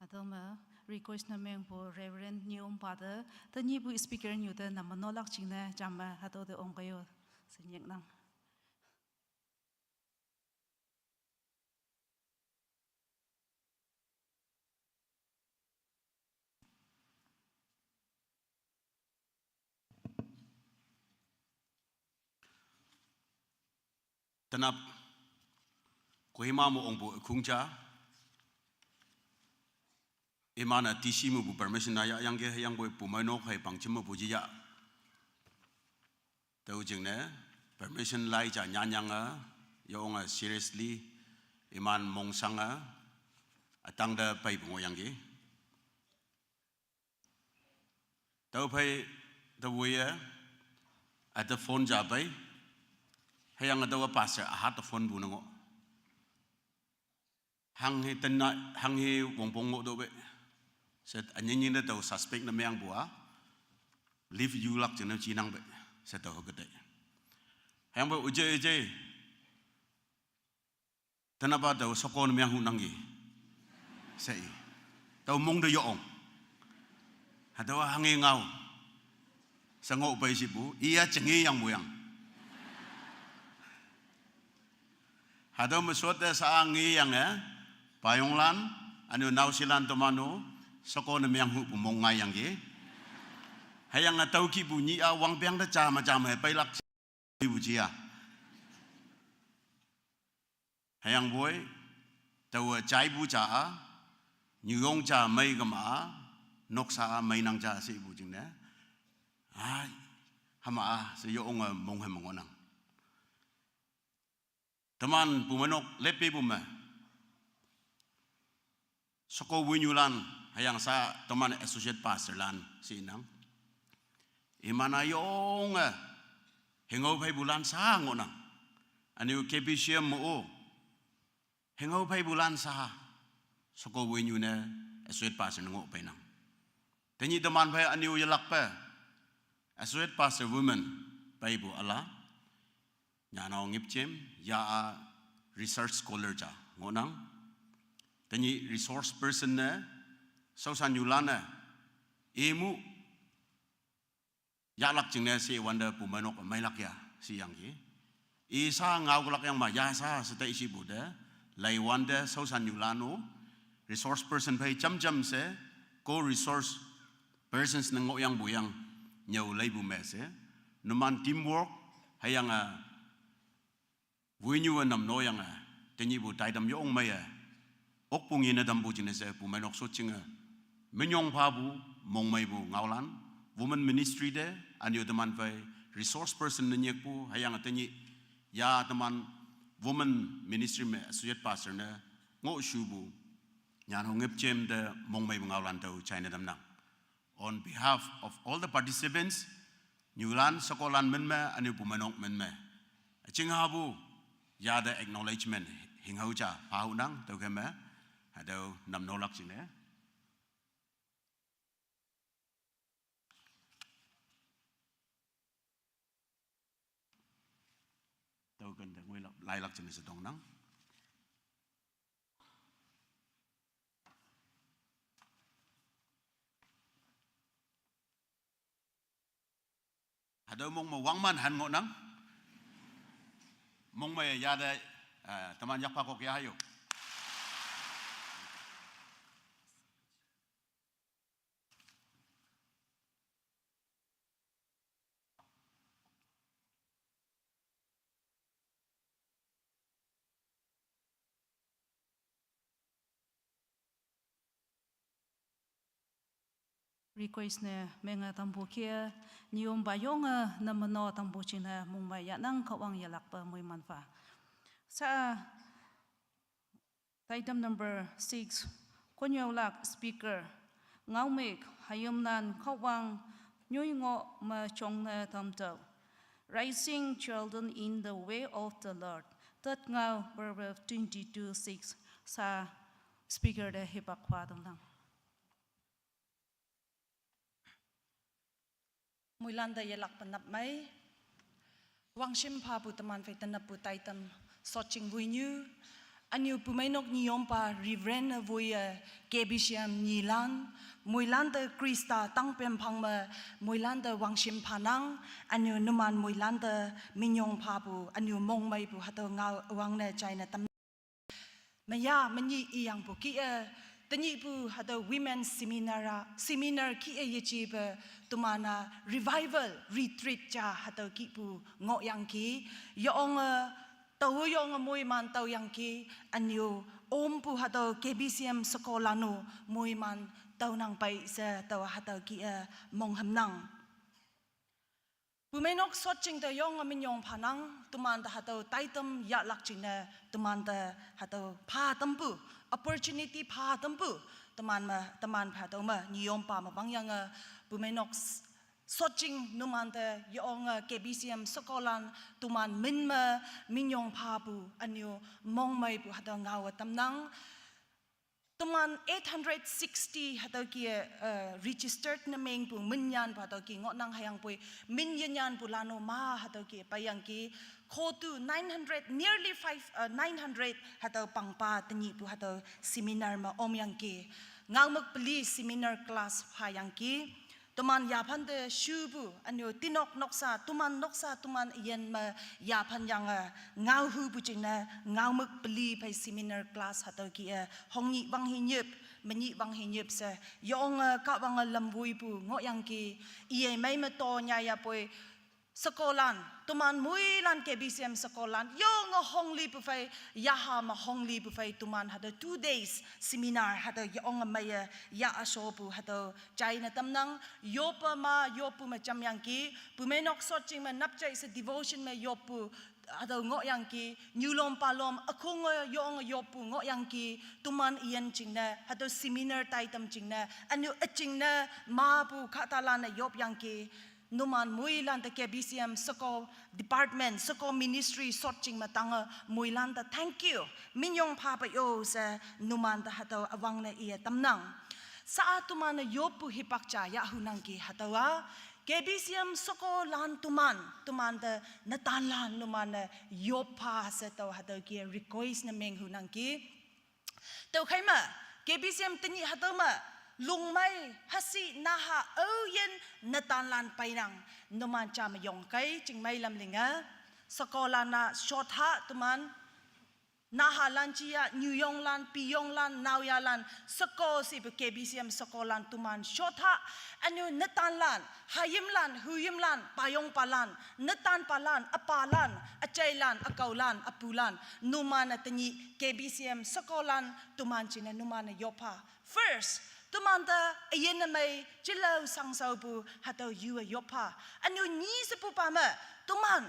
Tüome request ne mengpu Reverend Nyiompa te, tenyihpu speaker nyu te namno lak jingne jamme hatüo te ongkei-o she nyiknang. Tenap, Kohima me ongpu ükhung ja. Iman-e D C mepu permission na yahyangki, hüyangpoi pumeinok hei pangjem mepu jiya. Tüo jingne, permission lai ja nyanyange, yonge seriously, iman mongsange, ütangte peipu ngohyangki. Tüophei, tüowoiye, üte phone ja pei, hüyange tüowa pastor üha te phone pu ne ngoh. Hanghe tenna, hanghe wongpong ngoh tüoh pei. She ünyinyin te tüo suspect ne meangpu-a, leave yulak jingne jinang pei. She tüo hüke tei. Hüyangpoi üje üje, tenapa tao sheko ne meang hunangki. She i. Tao mong te yong. Hatüowa hanghe ngao. She ngoh pei shipu, iya jenge yangpu yang. Hatüo me shotte sha ngeyange, payonglan, üne-o naoshelan teman-o, sheko ne meang hupu mong ngaiyangki. Hüyange tüo kihpu nyih-a wangpeng te ja me ja me peilak ipu jiya. Hüyangpoi, taowe jaipu ja-a, nyuyong ja mei kema-a, noksa-a meinang ja she ipu jingne. Ai, hüma-a she yonge mong he me ngohnang. Teman pumeinok leppepu me. Sheko woinyulan, hüyangsha teman associate pastorlan she inang. Iman-a yonge, hengao pheipulan sha ngohnang. Üne-o K B C M me-o, hengao pheipulan sha, sheko woinyu ne, associate pastor ne ngoh peinang. Tenyih teman phei üne-o yelakpe, associate pastor women, peipu üla, Nyanao Ngipjem, ya-a research scholar ja ngohnang. Tenyih resource person ne, shaoshan nyulan ne, imu, yahlak jingne she wante pumeinok meilak ya, sheyangki. I sha ngaokelak yang ma, ya sha she tei shipu te, lei wante shaoshan nyulan-o, resource person phei jamjam she, ko resource persons ne ngohyangpu yang, nyüo leipu me she, numan teamwork, hüyange, woinyu-e namno yange, tenyihpu taitam yong meiye, okpu ngin ne tampu jingne she pumeinok shotjinge, minyong phapu, mongmeipu ngaolan, women ministry te, üne-o teman phei, resource person ne nyikpu, hüyange tenyih, ya teman, women ministry me associate pastor ne, ngohshupu, Nyanao Ngipjem te mongmeipu ngaolan tüo jaine tamnang. On behalf of all the participants, nyulan, shekolan min me, üne-o pumeinok min me, üjinghapu, ya te acknowledgement, hinghao ja, phahunang, tüokhei me, hatüo namnolak jingne. Tüoken te ngoilak, lailak jingne she tongnang. Hatüo mong me wangman han ngohnang. Mongmei ya te, eh, teman yakpha kok ya hayo. Request ne menge tampu kie, nyüompa yonge namno tampu jingne mongmei yahnang Kahwang yelakpe moiman pha. Sha, item number six, konnyüolak speaker, Ngaomük, hayimlan Kahwang nyoi ngoh me jongne tamtüoh. Raising children in the way of the Lord. Tet Ngao, Proverbs twenty-two six, sha speaker te hipak pha tamnang. Moilan te yelakpe nap mei. Wangshim phapu teman phei tenappu taitam Shotjing woinyu, Ünyu pumeinok nyiyompa Reverend Voye K B C M nyilan, moilante Krista tangpem phangme, moilante wangshim phanang, ünyu numan moilante minyong phapu, ünyu mongmeipu hatüo ngao üwangne jaine tam. Meya menyih iyangpu kih-e, tenyihpu hatüo women seminar-a, seminar kih-e yejepe, teman-a revival retreat ja hatüo kihpu ngohyangki, yeonge, tao yonge moiman taoyangki, ünyu ompu hatüo K B C M shekolan-o moiman taonang pei she tao hatüo kih-e monghümnang. Pumeinok Shotjing te yonge minyong phanang, temante hatüo taitam yahlak jingne, temante hatüo pha tampu, opportunity pha tampu, teman me, teman hatüo me nyiyompa me wangyange, pumeinok Shotjing numante yonge K B C M shekolan teman min me minyong phapu, ünyu mongmeipu hatüo ngaowe tamnang. Teman eight hundred sixty hatüo kih-e, eh, registered ne mengpu minnyanpu hatüo kih ngohnang, hüyangpoi min yenyanpu lan-o ma hatüo kih peiyangki, khotu nine hundred, nearly five, eh, nine hundred hatüo pangpa tenyihpu hatüo seminar me omyangki. Ngaomük peli seminar class phayangki. Teman yaphante shupu, ünyu tinok noksa, teman noksa, teman üyin me yaphan yange, ngaohupu jingne, ngaomük peli phei seminar class hatüo kih-e, hongnyih wanghinyip, menyih wanghinyip she, yonge Kahwange lamwoipu ngohyangki, iye mei me to nyayapoi, shekolan, teman moilan K B C M shekolan, yonge honglipu phei, yaha me honglipu phei, teman hatüo two days seminar hatüo yonge meiye, ya ashopu hatüo jaine tamnang, yoppe ma, yoppu me jamyangki, pumeinok Shotjing me napjai she devotion me yoppu, hatüo ngohyangki, nyulom palom, ükhonge yonge yoppu ngohyangki, teman üyin jingne, hatüo seminar taitam jingne, ünyu üjingne, mapu kahtalan-e yopyangki, numan moilante K B C M sheko department, sheko ministry Shotjing me tange moilante thank you, minyong phape yo she numante hatüo üwangne iye tamnang. Sa-a teman-e yoppu hipak ja yahhunangki hatüowa, K B C M shekolan teman, temante netanlan numan-e yoppha she tao hatüo kih-e request ne menghunangki. Tüokhei me, K B C M tenyih hatüo me, lungmei, hasi, naha, aoyin, netanlan peinang, numan ja me yongkei, chingmei lam linge, shekolan-a shot ha teman, nahalan jia, nyuyonglan, piyonglan, naoyalan, sheko shepu K B C M shekolan teman shot ha, ünyu netanlan, hayimlan, huyimlan, payongpalan, netanpalan, üpalan, üjailan, ükaolan, üpulan, numan-e tenyih K B C M shekolan teman jingne numan-e yoppha. First, temante üyin ne mei jilao shangshaopu hatüo yu-e yoppha. Ünyu nyi shepupa me, teman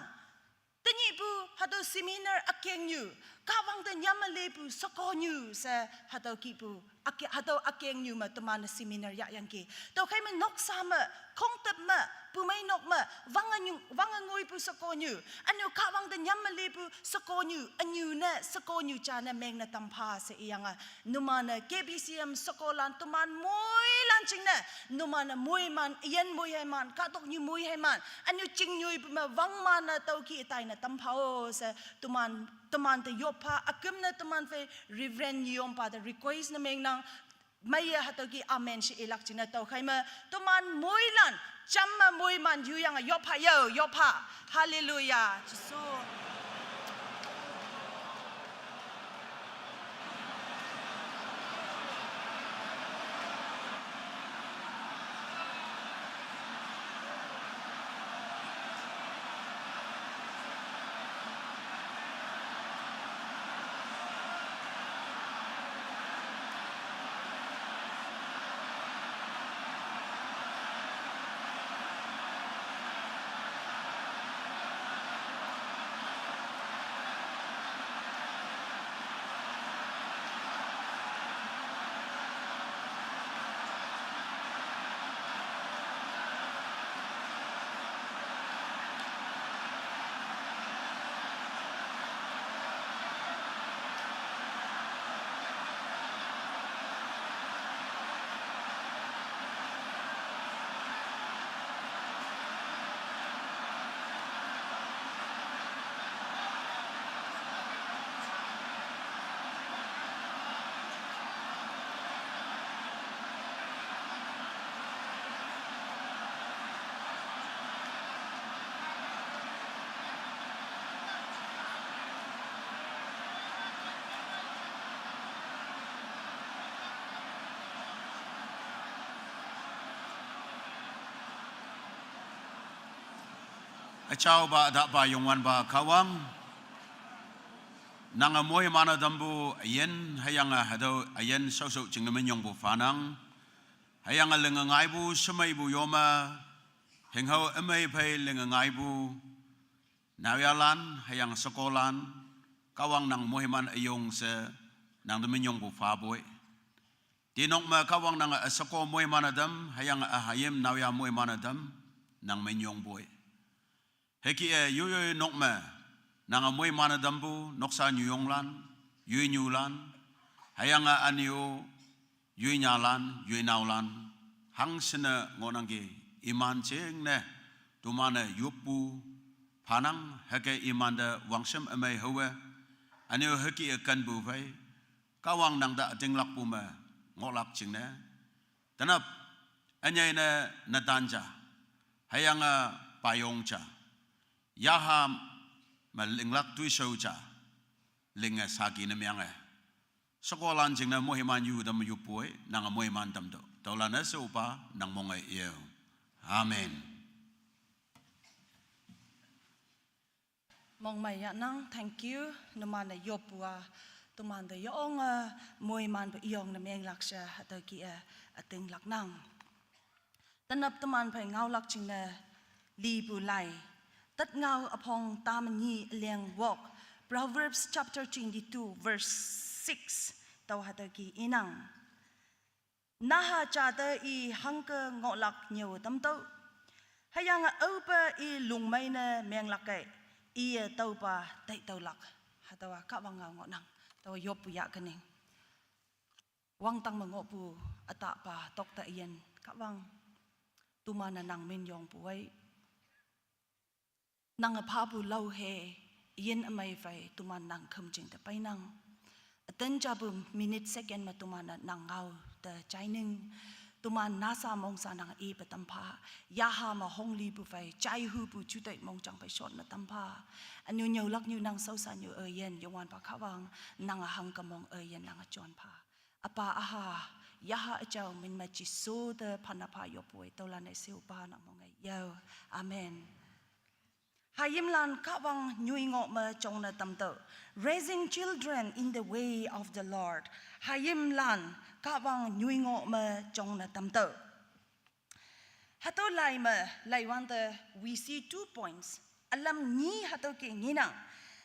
tenyihpu hatüo seminar ükengnyu, Kahwang te nyamme lepu shekonyu she hatüo kihpu, üke-, hatüo ükengnyu me teman seminar yahyangki. Tüokhei me noksa me, khongtep me, pumeinok me, wange nyu, wange ngoipu shekonyu, ünyu Kahwang te nyamme lepu shekonyu, ünyu ne shekonyu ja ne mengne tampha she iyange, numan-e K B C M shekolan teman moilan jingne, numan-e moiman, üyin moi heiman, kahtoknyu moi heiman, ünyu chingnyoipu me wangman-e tüo kih taine tampha-o she, teman, temante yoppha, üküm ne teman phei Reverend Nyiyompa te request ne mengnang, meiye hatüo kih amen she ilak jingne tüokhei me, teman moilan, jamme moiman yuyange yoppha yo, yoppha. Hallelujah, Jesu. Achau ba da ba Youngwan ba Kahwang. Nang a moiman a dampu ayin, hüyange hatüo ayin shaoshao jingne minyongpu phanang. Hüyange linge ngaipu, shemeipu yome, hinghao ümei phei linge ngaipu, naoyalan, hüyange shekolan, Kahwang nang moiman üyong she, nang te minyongpu phapoi. Tinok me Kahwang nang a sheko moiman ütam, hüyange hayim naoya moiman ütam, nang minyongpoi. Hüke e, yoi yoi nok me, nang a moiman ütampu, noksa nyuyonglan, yoinyulan, hüyange ünyu, yoinyalan, yoinaolan, hangshinne ngohnangki, iman jingne, teman-e yoppu phanang, hüke imante wangshem ümei haowe, ünyu hüke e kenpu phei, Kahwang nang te ütinglakpu me ngohlak jingne, tenap, ünyei ne netan ja, hüyange payong ja, yaha me linglak toishao ja, linge saki ne myange, shekolan jingne moiman yu tam yopoi, nang a moiman tamtüoh. Tüolan-e she opa nang mong-e yeo. Amen. Mongmei yahnang, thank you. Numan-e yoppu a, temante yonge moimanpu üyong ne menglak she hatüo kih-e ütinglaknang. Tenap teman phei ngaolak jingne lipu lai. Tet ngao üpong tame nyi üleng wok. Proverbs chapter twenty-two, verse six. Tao hatüo kih inang. Naha jate i hangke ngohlak nyüo tamtüoh, hüyange aope i lungmei ne menglak kei, iye tüopa taitüolak. Hatüowa Kahwang ngao ngohnang, tao yoppu yah kening. Wangdang me ngohpu ütahpa tokte üyin Kahwang, teman-e nang minyongpu ei. Nange phapu lao he, yin ümei phei teman nang khümjing te peinang. Üten japu minute second me teman-e nang ngao te jaining. Teman nasa mongsa nang ipe tampha. Yaha me honglipu phei, jaihupu juteih mongjang phei shot ne tampha. Ünyu nyüolak nyu nang shaoshanyu üyin, Youngwanpa Kahwang, nange hangke mong üyin nange jonpha. Üpa üha, yaha üjao min me Jesu te phanne pha yoppu ei, tüolan-e she opa nang mong-e yeo. Amen. Hayimlan Kahwang nyoi ngoh me jongne tamtüoh. Raising children in the way of the Lord. Hayimlan Kahwang nyoi ngoh me jongne tamtüoh. Hatüo lai me, laiwante, we see two points. Ülam nyi hatüo ke ngenang.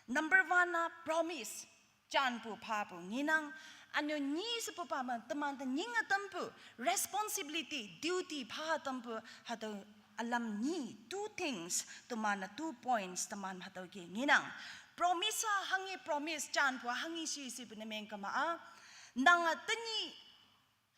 Number one a promise. Janpu phapu ngenang. Ünyu nyi shepupa me temante nyinge tampu, responsibility, duty pha tampu, hatüo ülam nyi, two things, teman-e two points, teman hatüo ke ngenang. Promise a hanghi promise, janpu a hanghi shi shepu ne meng kema a. Nange tenyih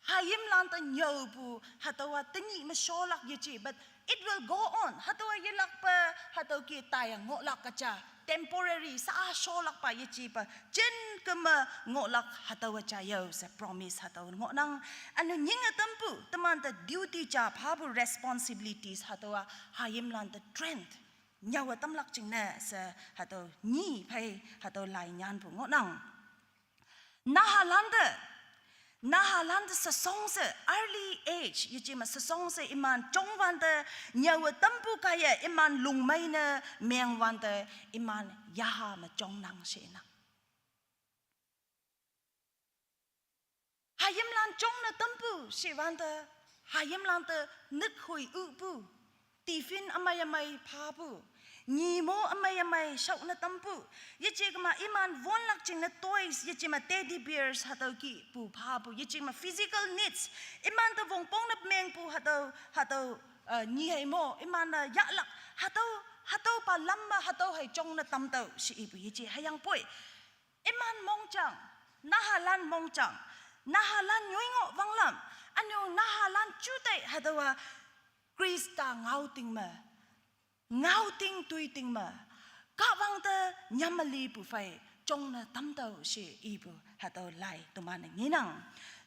hayimlan te nyüopu, hatüowa tenyih me sholak yeje, but it will go on. Hatüowa yelakpe, hatüo ke taiye ngohlak kaja, temporary, sa-a sholakpa yejepa, jin keme ngohlak hatüowa ja yao she promise hatüo ngohnang. Ünyu nyinge tampu, temante duty ja phapu responsibilities hatüowa hayimlan te train nyüowe tamlak jingne she hatüo nyi phei hatüo lai nyanpu ngohnang. Nahalante, nahalante sheshong she early age, yeje me sheshong she iman jongwante nyüowe tampu kaiye iman lungmei ne mengwante iman yaha me jongnang shenang. Hayimlan jongne tampu shewante, hayimlan te nükhoi üpu, tiffin ümei ümei phapu, nyimo ümei ümei shaone tampu, yeje kema iman wonlak jingne toys, yeje me teddy bears hatüo kihpu phapu, yeje me physical needs, iman te wongpongne mengpu hatüo, hatüo, eh, nyi hei mo, iman-e yahlak, hatüo, hatüopa lam me hatüo hei jongne tamtüoh she ipu yeje hüyangpoi. Iman mongjang, nahalan mongjang, nahalan nyoi ngoh wanglam, ünyu nahalan juteih hatüowa Khrista ngaoting me, ngaoting toiting me, Kahwang te nyam me lipu phei jongne tamtüoh she ipu hatüo lai teman-e ngenang.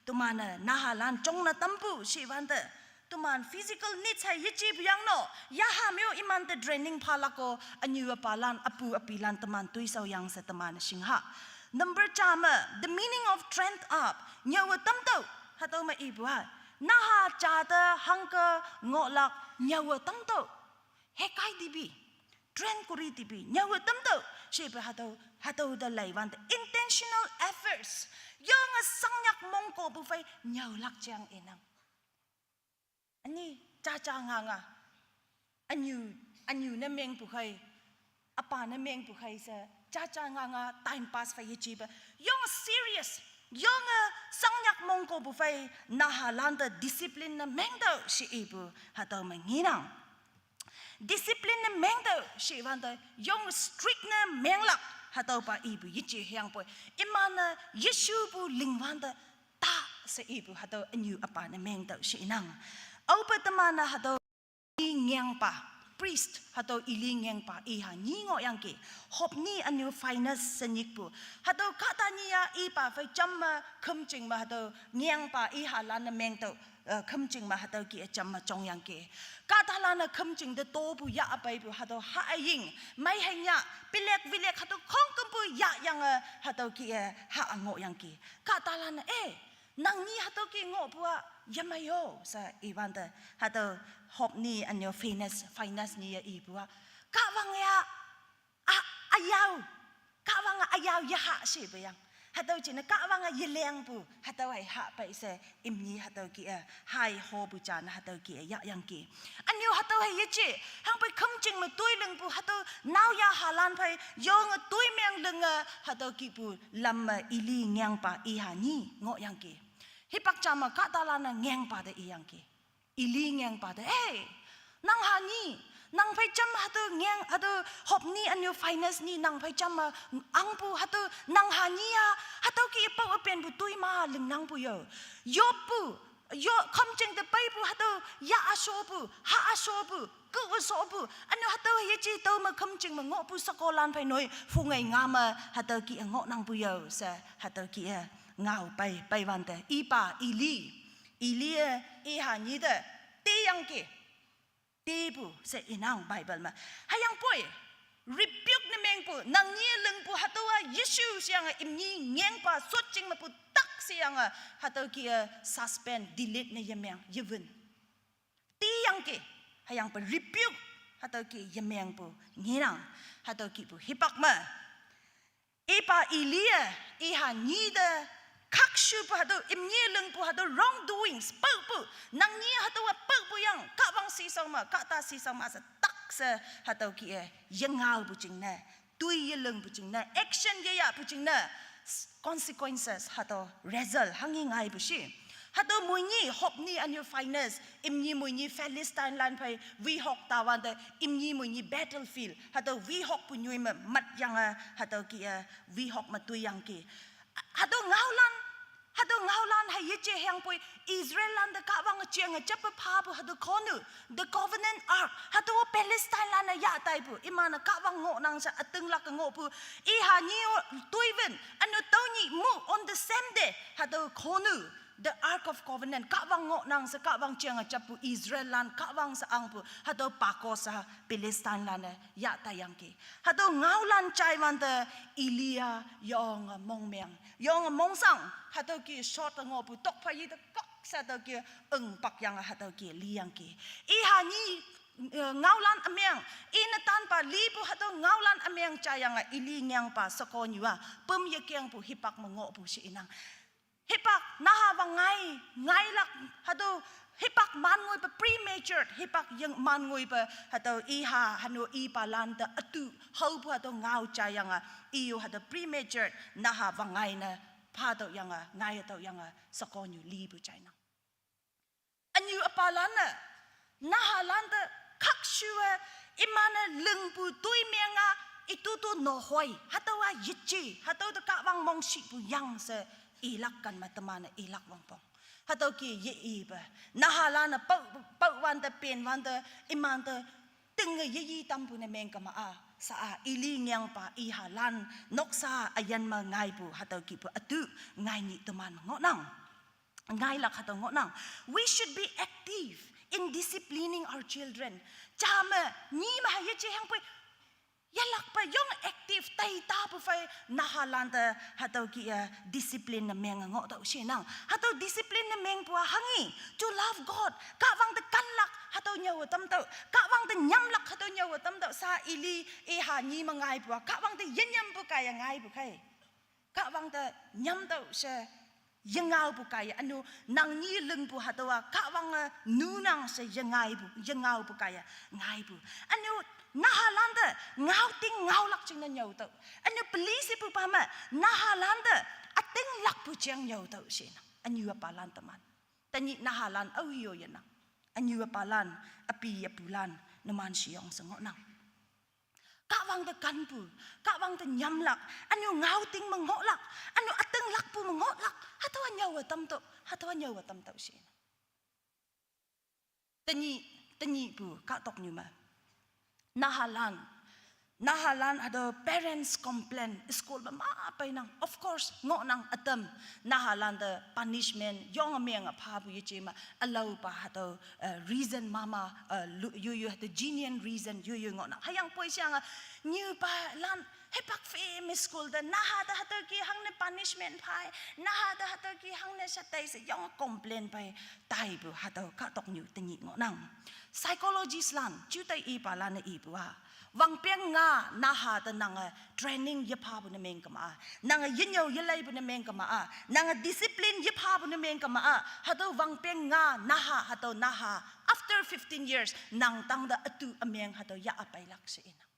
Teman-e nahalan jongne tampu shewante, teman physical needs hei yejepu yang no, yaha me-o iman te training phalak-o, ünyu üpalan, üpu üpilan teman toishao yang she teman shingha. Number ja me, the meaning of trained up, nyüowe tamtüoh, hatüo me ipu ha. Naha jate hangke ngohlak nyüowe tamtüoh. Hekai dibi. train kuri tipi, nyau tamtau, shipe hatüo, hatüo te leiwante intentional efforts. Yonge sangnyak mongko pu phei nyau lak jang inang. Ani, jaja nganga. Anyu, anyu ne mengpu khei. Üpa ne mengpu khei she. Jaja nganga time pass phei yejepe. Yonge serious. Yonge sangnyak mongko pu phei nahalante discipline ne mengtüoh she ipu hatüo me ngenang. Discipline ne mengtüoh she wante yonge strict ne menglak hatüopa ipu yeje hüyangpoi. Iman-e yeshupu lingwante ta she ipu hatüo ünyu üpa ne mengtüoh she inang. Aope teman-e hatüo Eli ngengpa, priest, hatüo Eli ngengpa iha nyi ngohyangki. Hophni ünyu Phinehas she nyikpu. Hatüo kahta nyi-a ipa phei jam me khümjing me hatüo ngengpa ihalan-e mengtüoh, eh, khümjing me hatüo kih-e jam me jongyangki. Kahtalan-e khümjing te topu yah peipu hatüo ha üying, mei hei nyah, pilek wilek hatüo khongkümpu yahyange hatüo kih-e ha ngohyangki. Kahtalan-e, eh, nang nyi hatüo kih ngohpu-a yemei-o she iwante, hatüo Hophni ünyu Phinehas, Phinehas nyi-e ipu-a, Kahwang ya, a, üyao, Kahwange üyao yeha shepe yang. Hatüo jingne Kahwange yelengpu hatüo hei ha pei she imni hatüo kih-e hai hopu jan hatüo kih-e yahyangki. Ünyu hatüo hei yeje, hangpei khümjing me toi lingpu hatüo naoyha halan phei yonge toi meng linge hatüo kihpu lam me Eli ngengpa iha nyi ngohyangki. Hipak ja me kahtalan-e ngengpa te iyangki. Eli ngengpa te, eh, nang ha nyi, nang phei jam hatüo ngeng, hatüo Hophni ünyu Phinehas nyi nang phei jam me angpu hatüo nang ha nyi-a, hatüo kih pao üpenpu toi ma lingnangpu yo. Yoppu, yo khümjing te peipu hatüo yah üshopu, ha üshopu, ku üshopu, ünyu hatüo yeje tüo me khümjing me ngohpu shekolan phei noi phungei nga me hatüo kih-e ngohnangpu yo she hatüo kih-e ngao pei, peiwante. Ipa Eli, Eli-e iha nyi te teyangki. Tepu she inang Bible me. Hüyangpoi, rebuke ne mengpu, nang nyi lingpu hatüowa yeshu sheyange imni ngengpa shotjing mepu tak sheyange hatüo kih-e suspend, delete ne yemeng, yewün. Teyangki, hüyangpoi rebuke, hatüo kih yemengpu ngenang, hatüo kihpu hipak me. Ipa Eli-e, iha nyi te khakshupu hatüo, imni lingpu hatüo wrongdoings, paopu, nang nyi hatüowa paopu yang, Kahwang shishao me, kahta shishao me she tak she hatüo kih-e yengaopu jingne, toi yelingpu jingne, action yeyahpu jingne, consequences hatüo result hanghi ngaipu shi. Hatüo moinyi Hophni ünyu Phinehas, imni moinyi Philistinelan phei wihok tawante, imni moinyi battlefield, hatüo wihokpu nyoi me matyange, hatüo kih-e wihok me toiyangki. Hatüo ngaolan, hatüo ngaolan hei yeje hüyangpoi Israellan te Kahwang jenge jappe phapu hatüo khonu, the covenant ark, hatüo Philistinelan-e yah taipu, iman-e Kahwang ngohnang she ütinglak ngohpu, iha nyi-o toiwün, ünyu tüo nyih mu on the same day, hatüo khonu, the ark of covenant, Kahwang ngohnang she Kahwang jenge jappu Israellan, Kahwang she angpu, hatüo pako she Philistinelan-e yah taiyangki. Hatüo ngaolan jaiwante Eli-a yonge mongmeng, yonge mongshang, hatüo kih shot-e ngohpu tokphayi te kok she hatüo kih üngpak yange hatüo kih liyangki. Iha nyi, eh, ngaolan ümeng, ine tanpa lipu hatüo ngaolan ümeng jayange Eli ngengpa shekonyu-a püm yekengpu hipak me ngohpu she inang. Hipak naha wangngai, ngailak hatüo hipak man ngoipe premature, hipak yeng man ngoipe hatüo iha hanu ipalan te ütu haopu hatüo ngao jayange, iyo hatüo premature naha wangngai ne phatüoh yange, ngaitüoh yange, shekonyu lipu jainang. Ünyu üpalan-e, nahalan te khakshu-e, iman-e lingpu toi meng-a, itutu nohoi, hatüowa yeje, hatüo te Kahwang mongshipu yang she, ilak kan me teman-e ilak wongpong. Hatüo kih ye ipe, nahalan-e pao, paowante penwante, imante tinge yeyi tampu ne meng kema-a, sha-a Eli ngengpa ihalan, noksa üyin me ngaipu, hatüo kihpu ütu, ngai nyih teman me ngohnang. Ngailak hatüo ngohnang. We should be active in disciplining our children. Ja me, nyi me hei yeje hangpoi, Yalakpa yong active tai tapu phei nahalante hatüo kih-e discipline ne meng ngohtüoh shenang. Hatüo discipline ne mengpu-a hanghi, to love God. Kahwang te kanlak hatüo nyüowe tamtüoh. Kahwang te nyamlak hatüo nyüowe tamtüoh. Sha Eli, iha nyi me ngaipu-a. Kahwang te yenyampu kaiye ngaipu khei. Kahwang te nyamtüoh she yengaopu kaiye, ünu nang nyi lingpu hatüowa, Kahwange nunang she yengaipu, yengaopu kaiye, ngaipu. Ünu nahalante ngaoting ngaolak jingne nyüotüoh. Ünu peli shepupa me, nahalante ütinglakpu jeng nyüotüoh shenang. Ünu üpalan teman. Tenyih nahalan aohe-o yenang. Ünu üpalan, üpi üpulan, numan sheyong she ngohnang. Kahwang te kanpu, Kahwang te nyamlak, ünu ngaoting me ngohlak, ünu ütinglakpu me ngohlak, hatüowa nyüowe tamtüoh, hatüowa nyüowe tamtüoh shenang. Tenyih, tenyihpu kahtoknyu me. Nahalan, nahalan hatüo parents complain, school me ma peinang. Of course, ngohnang ütam, nahalante punishment yonge menge phapu yeje me, ülaopa hatüo, eh, reason mama, eh, lu-, yoyo hatüo genuine reason yoyo ngohnang. Hüyangpoi sheyange, nyupalan, hipak famous school te, naha te hatüo kih hangne punishment phei, naha te hatüo kih hangne shatei she yonge complain phei, taipu hatüo kahtoknyu tenyih ngohnang. Psychologist lan, jutai ipalan-e ipu-a. Wangpeng nga naha te nange training yephapu ne meng kema-a. Nange yenyüo yeleipu ne meng kema-a. Nange discipline yephapu ne meng kema-a. Hatüo wangpeng nga naha, hatüo naha. After fifteen years, nang tangte ütu ümeng hatüo yah üpeilak she inang.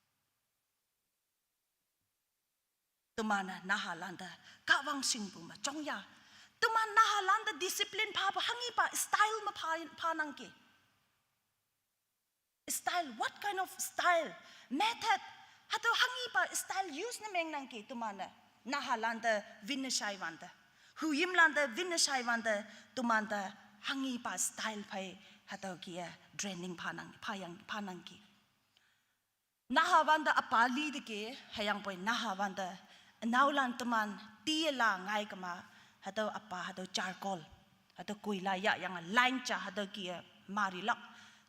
Teman-e nahalante, Kahwang shingpu me jongya. Teman nahalante discipline phapu hanghipa style me pha, phanangki. Style, what kind of style? Method. Hatüo hanghipa style use ne mengnangki teman-e. Nahalante winne shaiwante, huyimlante winne shaiwante, temante hanghipa style phei hatüo kih-e training phanang, phayang, phanangki. Nahawante üpa li teke, hüyangpoi nahawante, ünaolan teman, tiela ngai kema, hatüo üpa, hatüo charcoal, hatüo koila yahyange line ja hatüo kih-e marilak.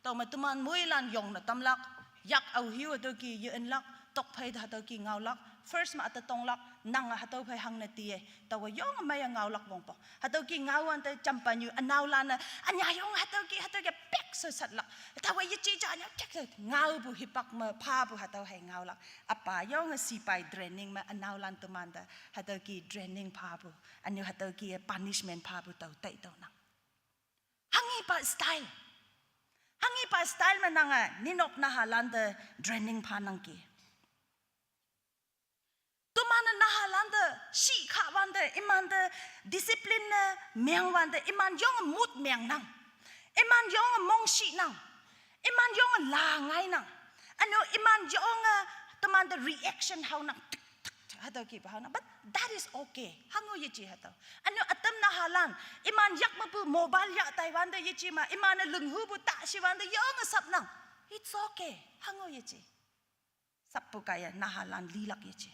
Tüome teman moilan yongne tamlak, yak aohe-o hatüo kih ye-inlak, tokphei te hatüo kih ngaolak, first me üte tonglak, nange hatüo phei hangne ti-e, taowe yonge meiye ngaolak wongpong. Hatüo kih ngaowante jampanyu ünaolan-e, ünyayong hatüo kih, hatüo kih pek she satlak. Taowe yeje ja nyüo tek she ngaopu hipak me phapu hatüo hei ngaolak. Üpa yonge sipai training me ünaolan temante, hatüo kih training phapu. Üne hatüo kih punishment phapu tao tai tüonang. Hanghipa style. Hanghipa style me nange, ninok nahalante training phanangki. Temane nahalante, shih kahwante, imante, discipline ne mengwante, iman yonge mood mengnang. Iman yonge mongshihnang. Iman yonge la ngainang. Üne-o iman yonge temante reaction haonang. Tik, tik, tik, hatüo kihpu haonang. But that is okay. Hango yeje hatüo. Üne-o ütam nahalan, iman yak mepu mobile yah taiwante yeje ma, iman-e linghupu ta shiwante yonge sapnang. It's okay. Hango yeje. Sappu kaiye nahalan lilak yeje.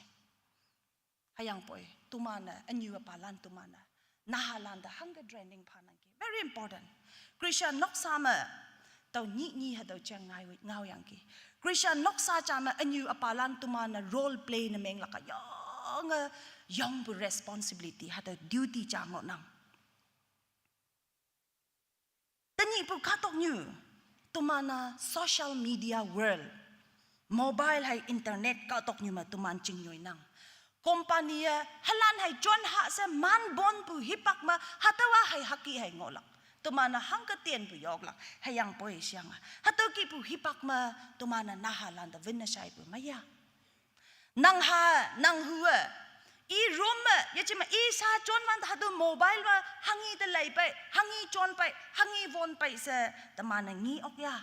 Hüyangpoi, temane, ünyu üpalan temane, nahalante hangke training phanangki. Very important. Christian noksa me, tao nyih nyih hatüo jeng ngaiwi, ngaoyangki. Christian noksa ja me ünyu üpalan temane role play ne menglak-a yonge, yongpu responsibility hatüo duty ja ngohnang. Tenyihpu kahtoknyu, temane social media world, mobile hei internet kahtoknyu me teman chingnyoinang. Company-e, halan hei jon ha she man bonpu hipak me, hatüowa hei hüke hei ngohlak. Temane hangke tenpu yoklak, hüyangpoi sheyange. Hatüo kihpu hipak me, temane nahalante winne shaipu meiya. Nang ha, nang hu-e, i room me, yeje me i sha jonwante hatüo mobile me, hanghi te leipei, hanghi jonpei, hanghi wonpei she, temane nge ok ya.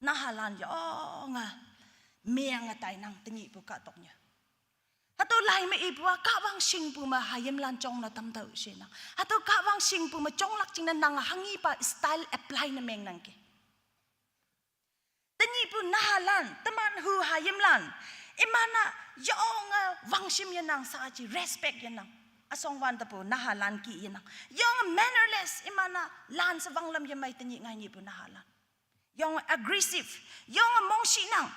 Nahalan yonge, menge tainang tenyihpu kahtoknyu. Hatüo lai me ipu-a Kahwang shingpu me hayimlan jongne tamtüoh shenang. Hatüo Kahwang shingpu me jonglak jingne nange hanghipa style apply ne mengnangki. Tenyihpu nahalan, teman hu hayimlan, iman-a yonge wangshim yenang saji respect yenang. Üsong wantepu nahalan kih yenang. Yonge mannerless iman-a lan she wanglam yemei tenyih ngainyihpu nahalan. Yong aggressive, yong mongshi nang.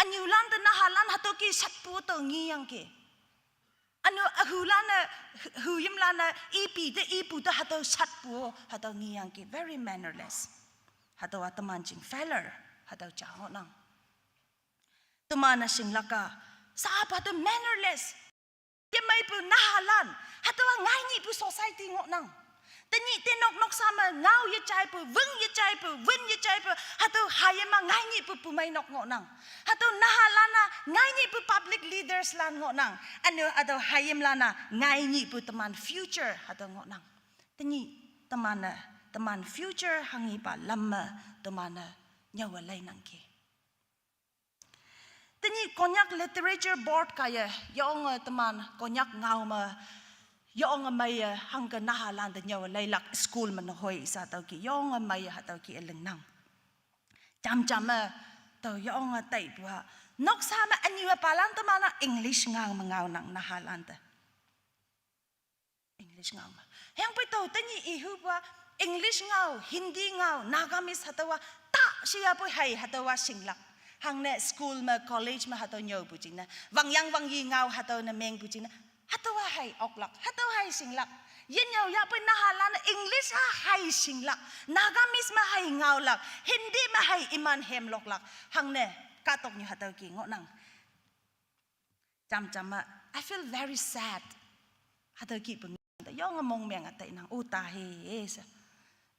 Anyu lan te naha lan hatüo ki shatpu to ngiyangki. Anu ahu lan-e, hu-, huyim lan-e, ipi te, ipu te hatüo shatpu, hatüo ngiyangki. Very mannerless. Hatüowa teman jing failure, hatüo ja ngohnang. Teman-e shinglak-a, sapa te mannerless. Yemeipu naha lan, hatüowa ngai nyihpu society ngohnang. Tenyih tenok noksa me ngao yejaipu, wing yejaipu, win yejaipu, hatüo hayim-a ngai nyihpu pumeinok ngohnang. Hatüo naha lan-a ngai nyihpu public leaders lan ngohnang. Anu hatüo hayim lan-a ngai nyihpu teman future hatüo ngohnang. Tenyih teman-e, teman future hanghipa lam me teman-e nyüowe leinangki. Tenyih Konyak Literature Board kaiye, yonge teman Konyak ngao me, yonge meiye hangke naha lan te nyüowe leilak school me nehoi sa tüoki, yonge meiye hatüoki ülingnang. Jamjam me, tao yonge taipu-a. Noksa me anyu-e palan teman-a English ngao me ngaonang naha lan te. English ngao me. Hüyangpoi tao tenyih ihupu-a English ngao, Hindi ngao, Nagamese hatüowa, ta shiyapoi hei hatüowa shinglak. Hangne school me, college me hatüo nyüopu jingne. Wangyang wangyi ngao hatüo ne mengpu jingne. Hatüowa hei oklak, hatüo hei shinglak. Yenyüo yahpoi naha lan-e English-a hei shinglak. Nagamese me hei ngaolak. Hindi me hei iman hemloklak. Hangne, kahtoknyu hatüoki ngohnang. Jamjam me, I feel very sad. Hatüoki pe yonge mongmeng-a tainang, o tahe she.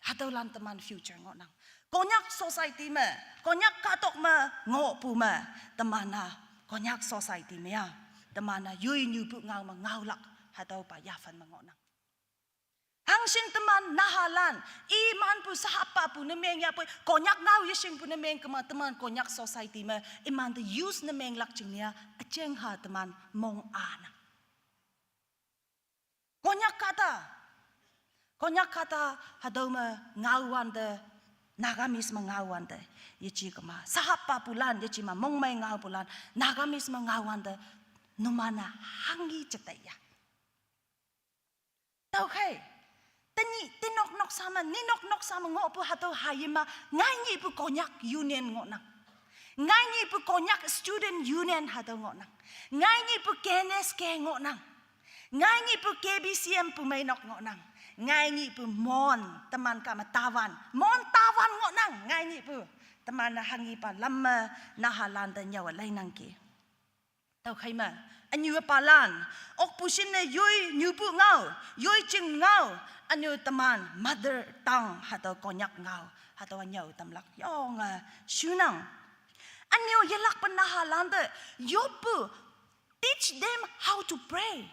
Hatüolan teman future ngohnang. Konyak society me, Konyak kahtok me, ngohpu me, teman-a, Konyak society me-a, teman-a, yoi nyupu ngao me ngaolak, hatüopa yaphan me ngohnang. Hangshin teman naha lan, imanpu sahapapu ne meng yahpoi, Konyak ngao yeshingpu ne meng kema teman Konyak society me, imante use ne menglak jingne-a, üjeng ha teman mong-a nang. Konyak kahta, Konyak kahta hatüo me ngaowante, Nagamese me ngaowante, yeje kema. Sahapapulan, yeje ma mongmei ngaopulan, Nagamese me ngaowante, numan-a hanghi jetaiya. Tüokhei, tenyih tenok noksa me, ninok noksa me ngohpu hatüo hayim-a, ngai nyihpu Konyak Union ngohnang. Ngai nyihpu Konyak Student Union hatüo ngohnang. Ngai nyihpu K N S K ngohnang. Ngai nyihpu K B C M pumeinok ngohnang. Ngai nyihpu Mon, teman kah me Tawan. Mon Tawan ngohnang, ngai nyihpu. Teman-a hanghipa lam me naha lan te nyüowe leinangki. Tüokhei me, ünyu palan, okpu shinne yoi nyupu ngao, yoi jing ngao, ünyu teman mother tongue hatüo Konyak ngao, hatüowa nyüo tamlak yonge shunang. Ünyu yelakpe naha lan te yoppu, teach them how to pray.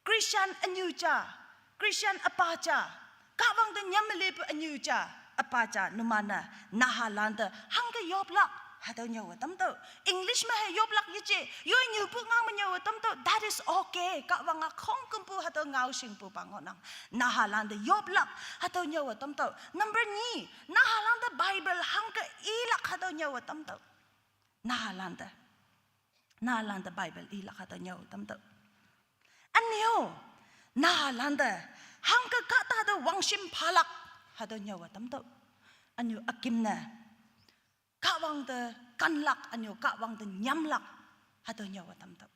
Christian ünyu ja, Christian üpa ja, Kahwang te nyamelepu ünyu ja, üpa ja, numan-e, naha lan te hangke yoplak, hatüo nyüowe tamtüoh. English me hei yoplak yeje, yoi nyupu ngao me nyüowe tamtüoh, that is okay. Kahwang-a khongkümpu hatüo ngao shingpupa ngohnang. Naha lan te yoplak, hatüo nyüowe tamtüoh. Number nyi, naha lan te Bible hangke ilak, hatüo nyüowe tamtüoh. Naha lan te, naha lan te Bible ilak, hatüo nyüo tamtüoh. Ünyu, naha lan te, hangke kahta te wangshim phalak, hatüo nyüowe tamtüoh. Ünyu üküm ne, Kahwang te kanlak, ünyu Kahwang te nyamlak, hatüo nyüowe tamtüoh.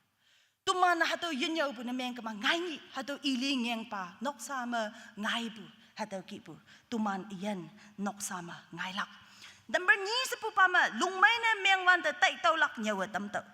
Toman hatüo yenyüopu ne meng kema ngai nyih, hatüo ili ngengpa, noksa me ngaipu, hatüo kihpu, toman iyin, noksa me ngailak. Number nyi shepupa me, lungmei ne mengwante taitüolak nyüowe tamtüoh.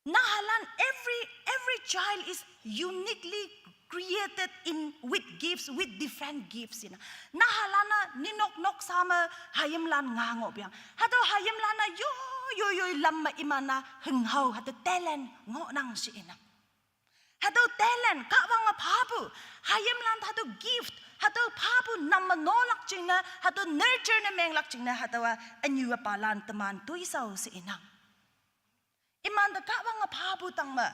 Naha lan, every, every child is uniquely created in, with gifts, with different gifts, inang. Naha lan-a ninok noksa me hayimlan nga ngohpeang. Hatüo hayimlan-a yo, yo, yoi lam me iman-a hünghao, hatüo talent ngohnang she inang. Hatüo talent, Kahwange phapu, hayimlan hatüo gift, hatüo phapu nam me nolak jingne, hatüo nurture ne menglak jingne, hatüowa ünyu palan teman toishao she inang. Imante Kahwange phapu tangme,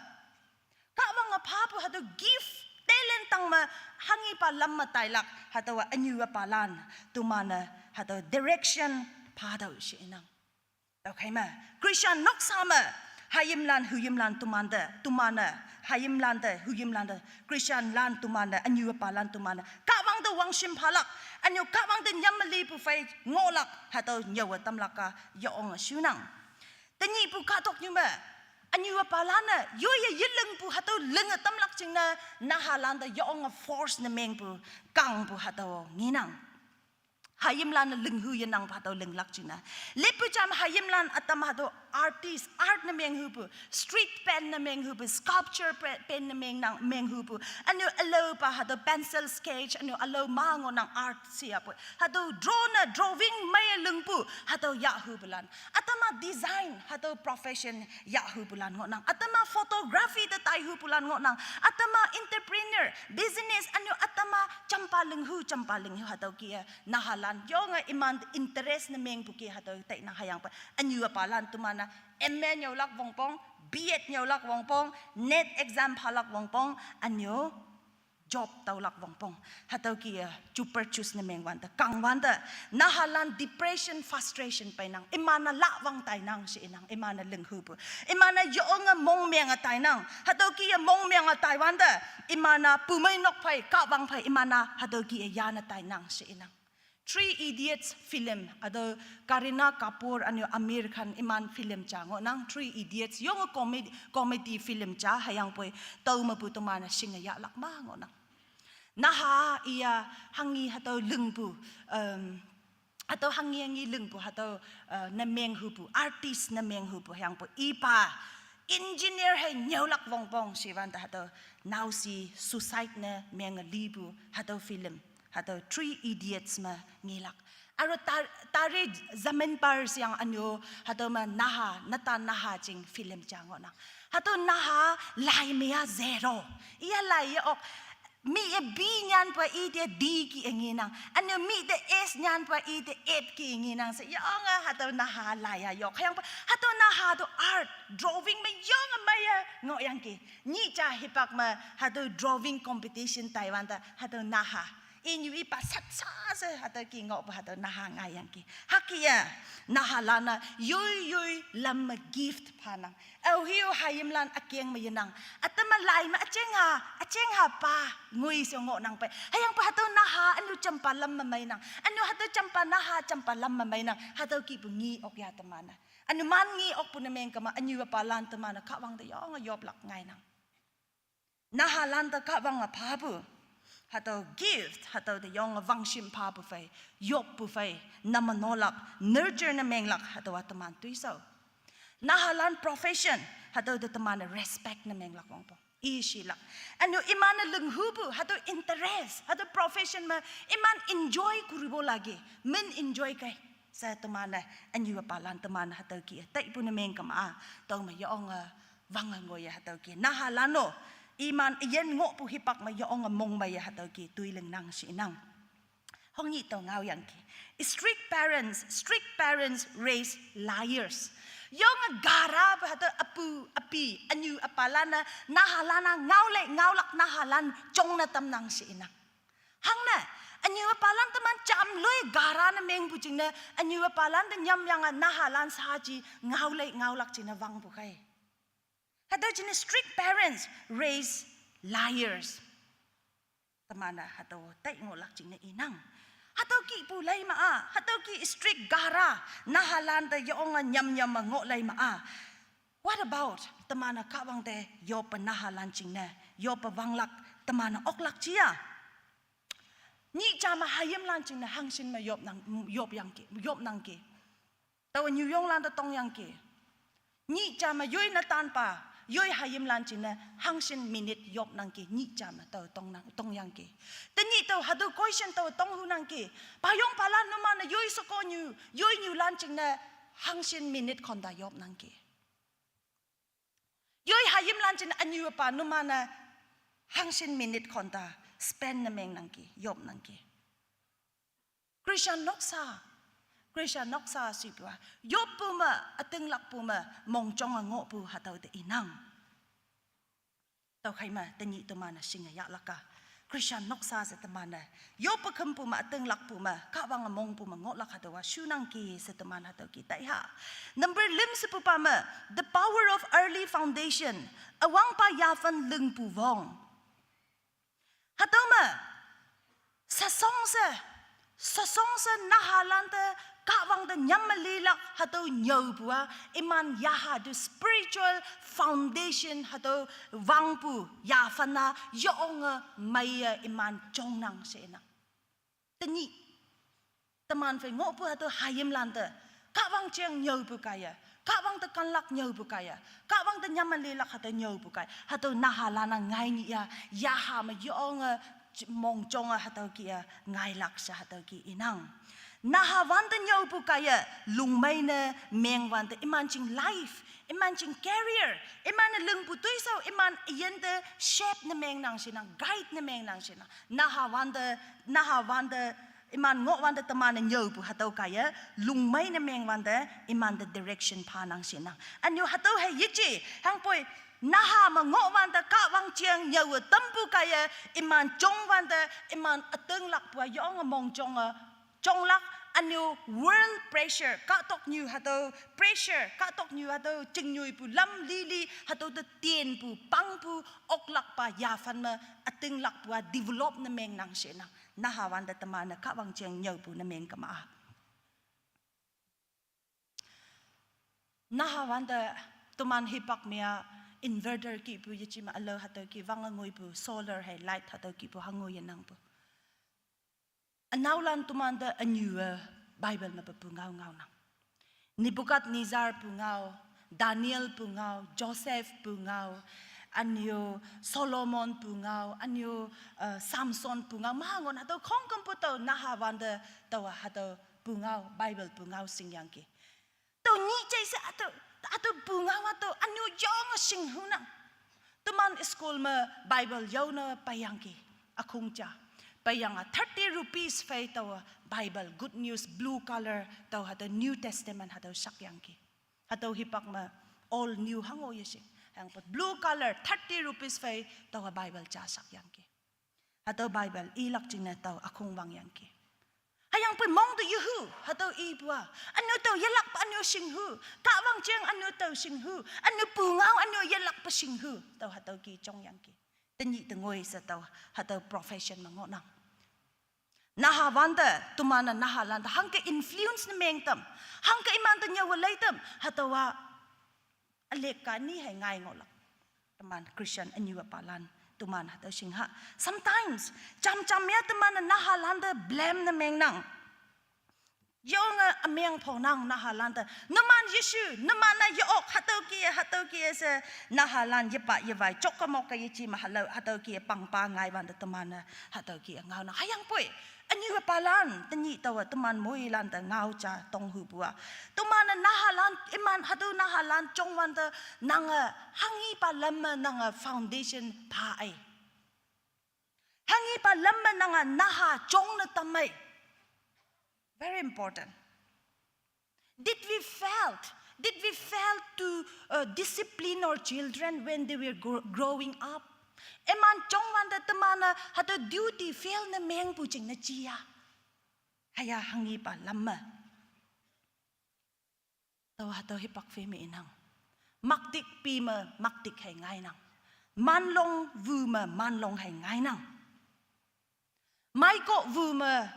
Kahwange phapu hatüo gift, talent tangme, hanghipa lam me tailak, hatüowa ünyu palan, toman-e, hatüo direction, phatüoh she inang. Tüokhei me, Christian noksa me, hayimlan, huyimlan tomante, toman-e, hayimlante, huyimlante, Christianlan tomante, ünyu palan tomante, Kahwang wangshim phalak, anyo Kahwang te nyam mali pu phei ngohlak, hatüo nyüowe tamlak-a yonge shunang. Tenyihpu kahtok nyume, anyu-e palan-e, yoiye yelingpu hatüo linge tamlak jingne, nahalan te yonge force ne mengpu, kangpu hatüo ngenang. Hayimlan-e linghu yenangpu hatüo linglak jingne. Lepu jam hayimlan ütam hatüo artist, art ne menghupu, street paint ne menghupu, sculpture pe-, paint ne mengnang, menghupu. Anyo ülaopa hatüo pencil sketch, anyo ülao ma ngohnang art siapu. Hatüo draw ne drawing meiye lingpu, hatüo yahhupulan. Ütam-a design, hatüo profession yahhupulan ngohnang. Ütam-a photography te taihupulan ngohnang. Ütam-a entrepreneur, business, anyo ütam-a jampa linghu, jampa linghu hatüo kih-e nahalan yonge iman interest ne mengpu kih hatüo tainang. Hüyangpoi anyu-e palan teman-e M A nyüolak wongpong, B Ed nyüolak wongpong, NET exam phalak wongpong, anyo job taolak wongpong. Hatüo kih-e, eh, ju purchase ne mengwante, kangwante. Nahalan depression, frustration peinang. Iman-e lahwang tainang she inang. Iman-e linghupu. Iman-e yonge mongmenge tainang. Hatüo kih-e mongmenge taiwante. Iman-e pumei nok phei, Kahwang phei, iman-e hatüo kih-e yane tainang she inang. Three Idiots film, hatüo Kareena Kapoor anyo Aamir Khan iman film ja ngohnang, Three Idiots, yonge comedy, comedy film ja, hüyangpoi tao mepu teman-e shinge yahlak ma ngohnang. Naha iya hanghi hatüo lingpu, em, hatüo hanghi hanghi lingpu, hatüo, eh, ne menghupu, artist ne menghupu, hüyangpoi ipa engineer hei nyüolak wongpong she wante hatüo naoshi suicide ne menge lipu, hatüo film. Hatüo Three Idiots me ngelak. Aro ta-, Tare Zameen Par sheyange anyo, hatüo me naha, netan naha jing film ja ngohnang. Hatüo naha lai me-a zero. Iya lai ye ok. Mi-e B nyanpu-a ite D kih-e ngenang. Anyo mi te S nyanpu-a ite F kih-e ngenang she yonge hatüo naha lai-a yok. Hüyangpoi hatüo naha to art, drawing me yonge meiye ngohyangki. Nyih ja hipak me hatüo drawing competition taiwante hatüo naha inyu ipa satsa she hatüo kih ngohpu hatüo naha ngaiyangki. Hüke-a, nahalan-e yoi yoi lam me gift phanang. Aohe-o hayimlan ükeng me yenang. Ütam-a lai me üjingha, üjingha pa ngoi she ngohnang pei. Hüyangpoi hatüo naha ünu jampa lam me meinang. Ünu hatüo jampa naha jampa lam me meinang. Hatüo kihpu nge ok ya teman-e. Ünu man nge okpu ne mengkema ünu-e palan teman-e Kahwang te yonge yoplak ngainang. Nahalan te Kahwange phapu, hatüo gift, hatüo te yonge wangshim phapu phei, yoppu phei, name nolak, nurture ne menglak, hatüowa teman toishao. Nahalan profession, hatüo te teman-e respect ne menglak wongpong, ishilak. Ünu iman-e linghupu, hatüo interest, hatüo profession me, iman enjoy kuribo lagi, min enjoy kei. She teman-e, ünu-e palan teman hatüo kih-e taipu ne mengkema-a, tüome yonge wange ngoiye hatüo kih. Nahalan-o, iman üyin ngohpu hipak me yonge mongmeiye hatüo kih toi lingnang she inang. Hongnyih tao ngaoyangki. Strict parents, strict parents raise liars. Yonge garapu hatüo üpu, üpi, ünu-e palan-e, nahalan-a ngaolei ngaolak nahalan jongne tamnang she inang. Hangne, ünu-e palan teman jamloi gara ne mengpu jingne, ünu-e palan te nyamyange nahalan saji ngaolei ngaolak jingne wangpu khei. Hatüo jingne strict parents raise liars. Teman-e hatüo tai ngohlak jingne inang. Hatüo kihpu lei ma-a, hatüo kih strict gara, nahalan te yonge nyam nyam me ngohlei ma-a. What about teman-e Kahwang te yoppe nahalan jingne, yoppe wanglak teman-e oklak jia? Nyih ja me hayimlan jingne hangshin me yopnang, yopyangki, yopnangki. Tao nyuyonglan te tongyangki. Nyih ja me yoi netanpa, yoi hayimlan jingne hangshin minute yopnangki, nyih ja me tao tongnang, tongyangki. Tenyih tao hatüo question tao tonghunangki. Payong palan numan-e yoi shekonyu, yoi nyulan jingne hangshin minute khonta yopnangki. Yoi hayimlan jingne ünu-e pa numan-e hangshin minute khonta spend ne mengnangki, yopnangki. Christian noksa, Christian noksa shipu-a, yoppu me, ütinglakpu me, mongjonge ngohpu hatüo te inang. Tüokhei me tenyih teman-e shinge yahlak-a, Christian noksa she teman-e yoppe khümpu me, ütinglakpu me, Kahwange mongpu me ngohlak hatüowa shunangki she teman hatüo kih taiha. Number lüm shepupa me, the power of early foundation, üwangpa yaphan lingpu wong. Hatüo me, Sasong se, sasong se nahalante Kahwangte nyam melilak hatüo nyüopua, iman yaha tu spiritual foundation hatüo wangpu yaphan-a yonge meiye iman jongnang she nang. Tenyih, teman phei ngohpu hatüo hayimlante, Kahwang jeng nyüopu kaiye, Kahwangte kanlak nyüopu kaiye, Kahwangte nyam melilak hatüo nyüopu kaiye, hatüo nahalan-a ngai nyih ya, yaha me yonge, j-, mongjonge hatüo kih-e ngailak she hatüo kih inang. Nahawante nyüopu kaiye, lungmei ne mengwante iman jing life, iman jing career, iman-e lingpu toishao, iman üyinte shape ne mengnang she nang, guide ne mengnang she nang. Nahawante, nahawante, iman ngohwante teman-e nyüopu hatüo kaiye, lungmei ne mengwante, imante direction phanang she nang. Ünyu hatüo hei yeje, hangpoi, naha me ngohwante Kahwang jeng nyüowe tampu kaiye, iman jongwante, iman ütinglakpu-a yonge mongjonge, jonglak, ünyu world pressure, kahtoknyu hatüo pressure, kahtoknyu hatüo chingnyoipu lam lili, hatüo te tienpu, pangpu, oklakpa yaphan me, ütinglakpu-a develop ne mengnang she nang. Nahawante teman-e Kahwang jeng nyüopu ne meng kema-a. Nahawante teman hipak me-a inverter kihpu yeje me ülao hatüo kih wange ngoipu solar hei light hatüo kihpu hango yenangpu. Ünaolan temante ünyuwe Bible mepe pungao ngaonang. Nebukadnezar pungao, Daniel pungao, Joseph pungao, ünyu Solomon pungao, ünyu, eh, Samson pungao, maha ngoh hatüo khongkümpu tao nahawante taowa hatüo pungao, Bible pungao shingyangki. Tao nyih jai she hatüo, hatüo pungao hatüo ünyu yonge shinghunang. Teman school me Bible yaone peiyangki, ükhong ja. Peiyange thirty rupees phei taowa Bible, Good News, blue color, tao hatüo New Testament hatüo shakyangki. Hatüo hipak me all new hango yeshing. Hüyangpoi blue color thirty rupees phei taowa Bible ja shakyangki. Hatüo Bible ilak jingne tao ükhong wangyangki. Hüyangpoi mong te yehu, hatüo ipu-a. Ünyu tao yelakpe ünyu shinghu, Kahwang jeng ünyu tao shinghu, ünyu pungao ünyu yelakpe shinghu, tao hatüo kih jongyangki. Tenyih te ngoi she tao hatüo profession me ngohnang. Nahawante, teman-e nahalante hangke influence ne mengtam, hangke imante nyüowe leitam, hatüowa ülek kani hei ngai ngohlak. Teman Christian ünyuwe palan, teman hatüo shingha. Sometimes, jamjam ya teman-e nahalante blame ne mengnang. Yonge ümeng phonang nahalante. Numan yeshu, numan-a ye-ok, hatüo kih-e, hatüo kih-e she, nahalan yepa yewai, jok kemok ke yeje me halao, hatüo kih-e pangpa ngaiwante teman-e, hatüo kih-e ngaonang. Hüyangpoi, ünyuwe palan, tenyih taowe teman moilante ngao ja tonghupu-a. Teman-e nahalan, iman hatüo nahalan jongwante nange hanghipa lam me nange foundation pha ei. Hanghipa lam me nange naha jongne tam ei. Very important. Did we failed? Did we fail to, uh, discipline our children when they were gro-, growing up? Iman jongwante teman-e hatüo duty fail ne mengpu jingne ji ya. Hüya hanghipa lam me. Tao hatüo hipak phei me inang. Maktik pi me maktik hei ngainang. Manlong wu me manlong hei ngainang. Maikoh wu me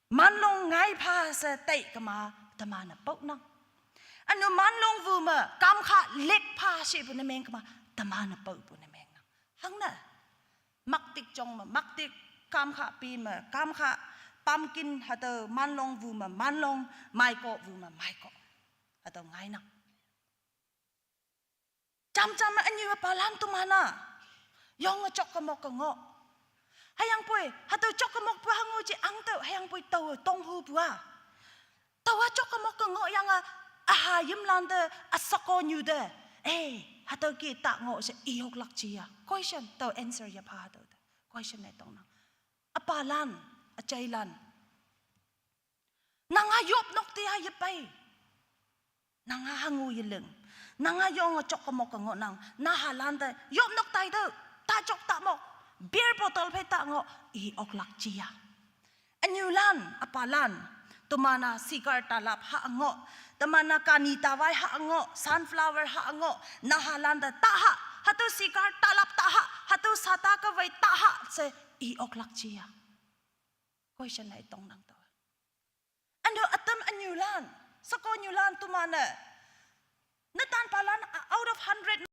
manlong ngai pha she tai kema teman-e paonang. Ünyu manlong wu me kamkha lek pha shepu ne meng kema teman-e paopu ne mengnang. Hangne, maktik jong me maktik, kamkha pi me kamkha, pumpkin hatüo manlong wu me manlong, maikoh wu me maikoh. Hatüo ngainang. Jamjam me ünyuwe palan teman-a yonge jok kemok ke ngoh. Hüyangpoi hatüo jok kemokpu hango je angtüoh, hüyangpoi taowe tonghupu-a. Taowa jok kemok ke ngohyange, ühayimlante, üsakonyu te, eh, hatüo kih ta ngoh she i-oklak ji ya. Question, tao answer yepha hatüo te. Question ne tongnang. Üpalan, üjailan, nanga yopnok te-a yepei. Nanga hango yeling. Nanga yonge jok kemok ke ngohnang. Nahalante yopnok taitüoh, ta jok ta mok, beer bottle phei ta ngoh, i-oklak ji ya. Ünyulan, üpalan, teman-a cigar talap ha ngoh, teman-a kani tawai ha ngoh, sunflower ha ngoh, nahalante ta ha, hatüo cigar talap ta ha, hatüo sata kawei ta ha she i-oklak ji ya. Question hai tongnang to. Ano atam anyulan, sako nyulan teman-e. Netanpalan out of hundred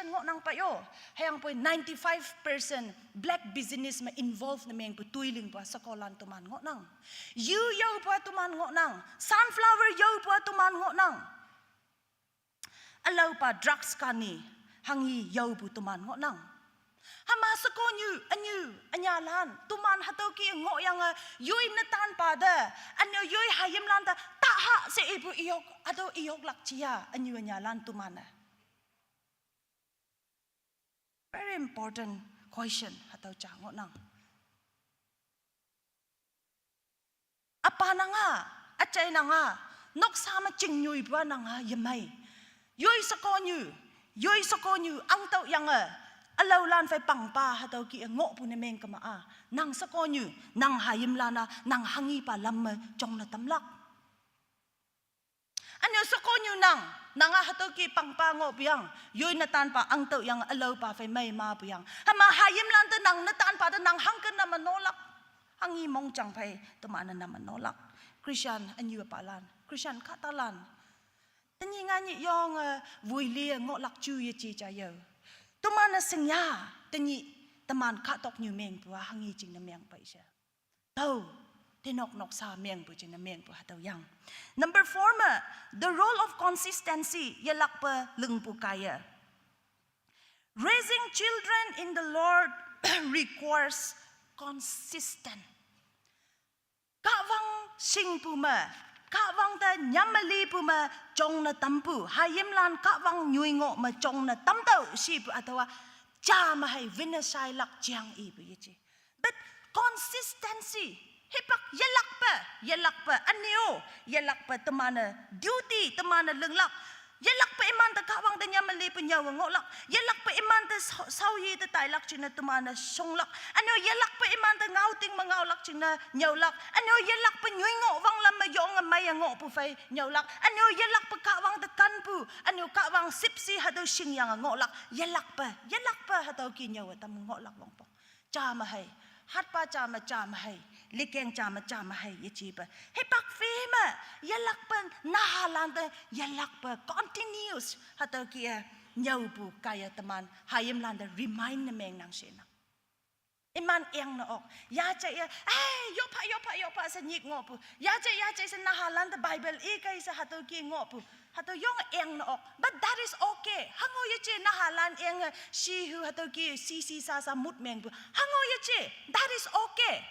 ngohnang payo. Hüyangpoi ninety-five percent black business me involve ne mengpu toiling pa sakolan teman ngohnang. Yu yao pa teman ngohnang. Sunflower yao pa teman ngohnang. Ülaopa drugs kani hanghi yaopu teman ngohnang. Hüma sakonyu, anyu, anyalan, teman hatüo ki ngohyange, yoi netanpa te, ünyo yoi hayimlan te, taha she ipu iyok, hatüo iyoklak jia, anyu anyalan teman-e. Very important question, hatüo ja ngohnang. Üpa nanga, üjai nanga, noksa me chingnyoipu-a nanga yemei. Yoi sakonyu, yoi sakonyu, angtüoh yange, ülaolan phei pangpa hatüo ki ngohpu ne meng kema-a. Nang sakonyu, nang hayimlan-a, nang hanghipa lam me jongne tamlak. Ünyo sakonyu nang, nanga hatüo ki pangpa ngohpu yang, yoi netanpa angtüoh yange ülaopa phei mei mapu yang. Hüma hayimlan te nang netanpa te nang hangke name nolak. Hanghi mongjang phei teman-e name nolak. Christian, ünyu palan, Christian kahtalan. Tenyih nganyih yonge, woilie ngohlak ju yeje ja yao. Teman-e shingya, tenyih teman kahtoknyu mengpu-a hanghi jingne meng pei she. Tao, tenok noksa mengpu jingne mengpu hatüo yang. Number four me, the role of consistency, yelakpe lingpu kaiye. Raising children in the Lord requires consistent. Kahwang shingpu me, Kahwang te nyamelipu me jongne tampu, hayimlan Kahwang nyoi ngoh me jongne tamtüoh shipu hatüowa, ja me hei wine shailak jang ipu yeje. But consistency, hipak yelakpe, yelakpe, ünyo, yelakpe teman-e duty, teman-e linglak. Yelakpe imante Kahwang te nyamelipu nyüowe ngohlak. Yelakpe imante shao-, shaoyi te tailak jingne teman-e shonglak. Ünyo yelakpe imante ngaoting me ngaolak jingne nyüolak. Ünyo yelakpe nyoi ngoh wanglam me yonge meiye ngohpu phei nyüolak. Ünyo yelakpe Kahwang te kanpu, ünyo Kahwang shüpshe hatüo shingyange ngohlak. Yelakpe, yelakpe hatüo ki nyüowe tam ngohlak wongpong. Ja me hei, hatpa ja me ja me hei, likeng ja me ja me hei yejepe. Hipak phei me, yelakpe nahalan te, yelakpe continuous hatüo ki-e nyüopu kaiye teman hayimlan te remind ne mengnang shenang. Iman engne ok. Yajaiye, eh, yopha, yopha, yopha she nyik ngohpu. Yajai, yajai she nahalan te Bible ikei she hatüo ki ngohpu. Hatüo yong engne ok. But that is okay. Hango yeje nahalan enge shihu hatüo ki shi shi sa sa mut mengpu. Hango yeje. That is okay.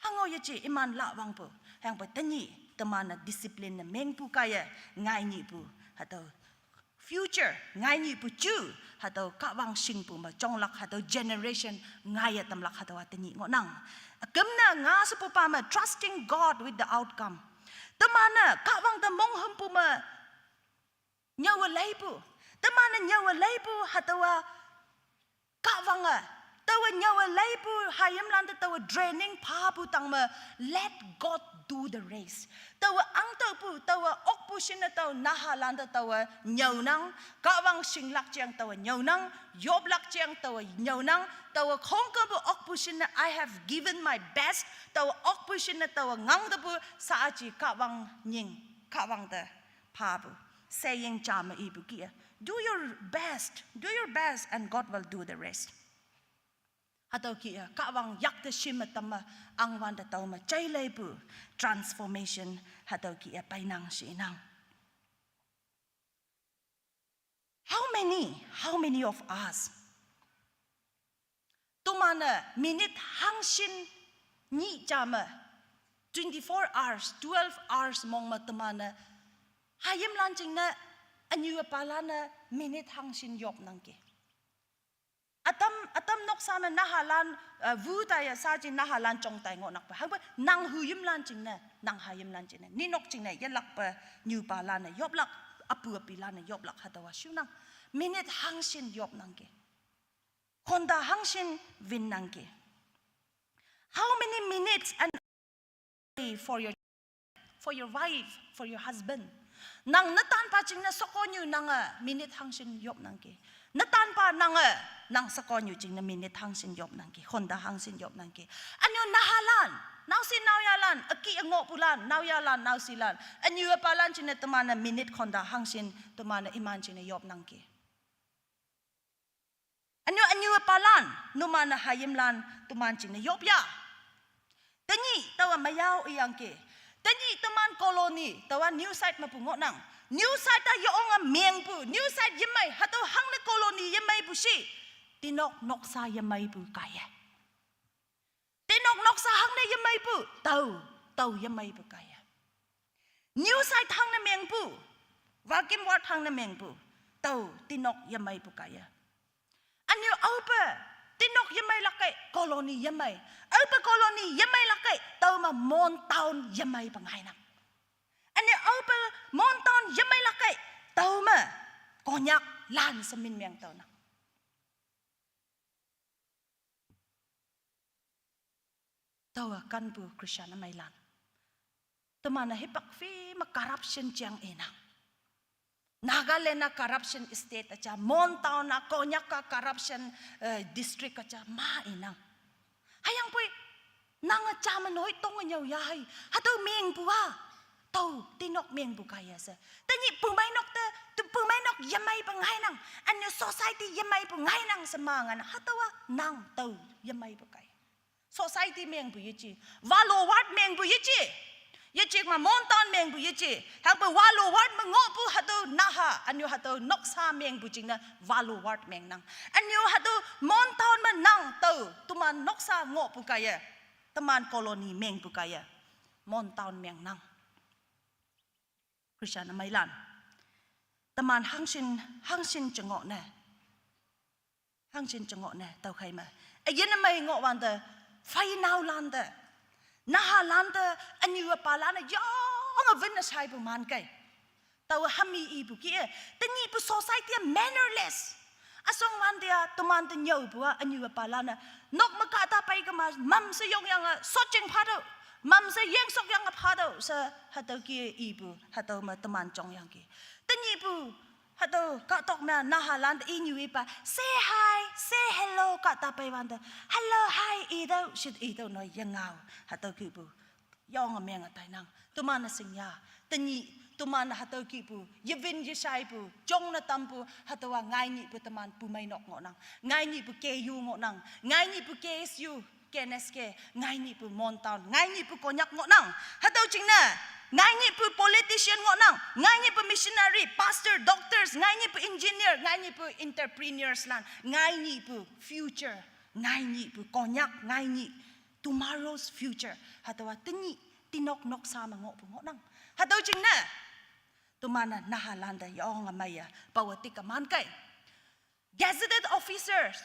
Hango yeje iman lawangpu. Hüyangpoi tenyih teman-e discipline ne mengpu kaiye ngai nyihpu. Hatüo future ngai nyihpu ju. Hatüo Kahwang shingpu me jonglak hatüo generation ngaiye tamlak hatüowa tenyih ngohnang. Ükemne nga shepupa me trusting God with the outcome. Teman-e Kahwang te monghümpu me nyüowe leipu. Teman-e nyüowe leipu hatüowa Kahwange, taowe nyüowe leipu hayimlan te taowe training phapu tang me, let God do the rest. Taowe angtüohpu, taowe okpu shinne tao nahalan te taowe nyüonang, Kahwang shinglak jeng taowe nyüonang, yoplak jeng taowe nyüonang, taowe khongkepu okpu shinne I have given my best, taowe okpu shinne taowe ngangtepu shaaji Kahwang nying, Kahwang te phapu. Saying ja me ipu ki-e, do your best, do your best and God will do the rest. Hatüo ki-e, Kahwang yakte shim me tamme, ahngwante tao me jaileipu transformation hatüo ki-e peinang shenang. How many, how many of us? Teman-e minute hangshin nyih ja me, twenty-four hours, twelve hours mong me teman-e hayimlan jingne, ünyu palan-e minute hangshin yopnangki. Ütam, ütam noksa me nahalan, eh, wu taiye shaaji nahalan jong tai ngohnangpe. Hangpe nang hayimlan jingne, nang hayimlan jingne, ninok jingne yelakpe nyupalan-e yoplak, üpu üpilan-e yoplak hatüowa shunang. Minute hangshin yopnangki. Khonta hangshin winnangki. How many minutes and for your, for your wife, for your husband? Nang netanpa jingne shekonyu nange minute hangshin yopnangki. Netanpa nange Nang sakonyu jingne minute hangshin yopnangki, honda hangshin yopnangki. Anyu nahalan, naoshi naoyalan, üki ngohpulan, naoyalan, naoshilan. Anyu üpalan jingne teman-e minute honda hangshin teman-e iman jingne yopnangki. Anyu, anyu üpalan, numan-e hayimlan teman jingne yop ya. Tenyih taowa meyao iyangki. Tenyih teman colony, taowa New Site mepu ngohnang. New Site-a yeonge mengpu, New Site yemei, hatüo hangne colony yemeipu shi. Tinok noksa yemeipu kaiye. Tinok noksa hangne yemeipu, tao, tao yemeipu kaiye. New Site hangne mengpu, Wagim Ward hangne mengpu, tao, tinok yemeipu kaiye. Anyu aope, tinok yemeilak kei, colony yemei. Aope colony yemeilak kei, tao me Mon Town yemeipu ngainang. Anyu aope Mon Town yemeilak kei, tao me Konyaklan she min meng tüonang. Taowa kanpu Christian ümeilan, teman-e hipak phei me corruption jang inang. Nagaland-a corruption state üja, Mon Town-a, Konyak-a corruption, eh, district üja ma inang. Hüyangpoi nange ja me noi tong nyüo ya hei, hatüo mengpu-a, tao tinok mengpu kaiye she. Tenyih pumeinok te, te pumeinok yemeipu ngainang, anyu society yemeipu ngainang she ma ngan, hatüowa nang tao yemeipu kai. Society mengpu yeje, Walu Ward mengpu yeje, yeje ma Mon Town mengpu yeje, hangpe Walu Ward me ngohpu hatüo naha, anyu hatüo noksa mengpu jingne Walu Ward mengnang. Anyu hatüo Mon Town me nang tao, teman noksa ngohpu kaiye, teman colony mengpu kaiye, Mon Town mengnang. Christian ümeilan, teman hangshin, hangshin jengoh ne. Hangshin jengoh ne, tüokhei me. Üyin ümei ngohwante, feinaolante, nahalante, anyu üpalan-e yonge wünne shaipu man kei. Taowe hami ipu kih-e, tenyihpu society-a mannerless. Üshong wante-a, temante nyüopu-a, anyu üpalan-e, nok me kahta pei kema, mamshe yongyange, shotjing phatüoh, mamshe yengsokyange phatüoh she, hatüo kih-e ipu, hatüo me teman jongyangki. Tenyihpu, hatüo kahtok me nahalan te inyu ipa, say hi, say hello, kahta peiwante, hello, hi, itüoh, shit itüoh noi yengao, hatüo kihpu. Yonge menge tainang, teman-e shingya, tenyih, teman hatüo kihpu, yewin yeshaipu, jongne tampu, hatüowa ngainyihpu teman pumeinok ngohnang, ngainyihpu K U ngohnang, ngainyihpu K S U, K N S K, ngainyihpu Mon Town, ngainyihpu Konyak ngohnang. Hatüo jingne, ngainyihpu politician ngohnang, ngainyihpu missionary, pastor, doctors, ngainyihpu engineer, ngainyihpu entrepreneurs lan, ngainyihpu future, ngainyihpu Konyak, ngainyih tomorrow's future. Hatüowa tenyih, tinok noksa me ngohpu ngohnang. Hatüo jingne, teman-e nahalante yonge meiye, pawe tik-e man kei. Gazetted officers,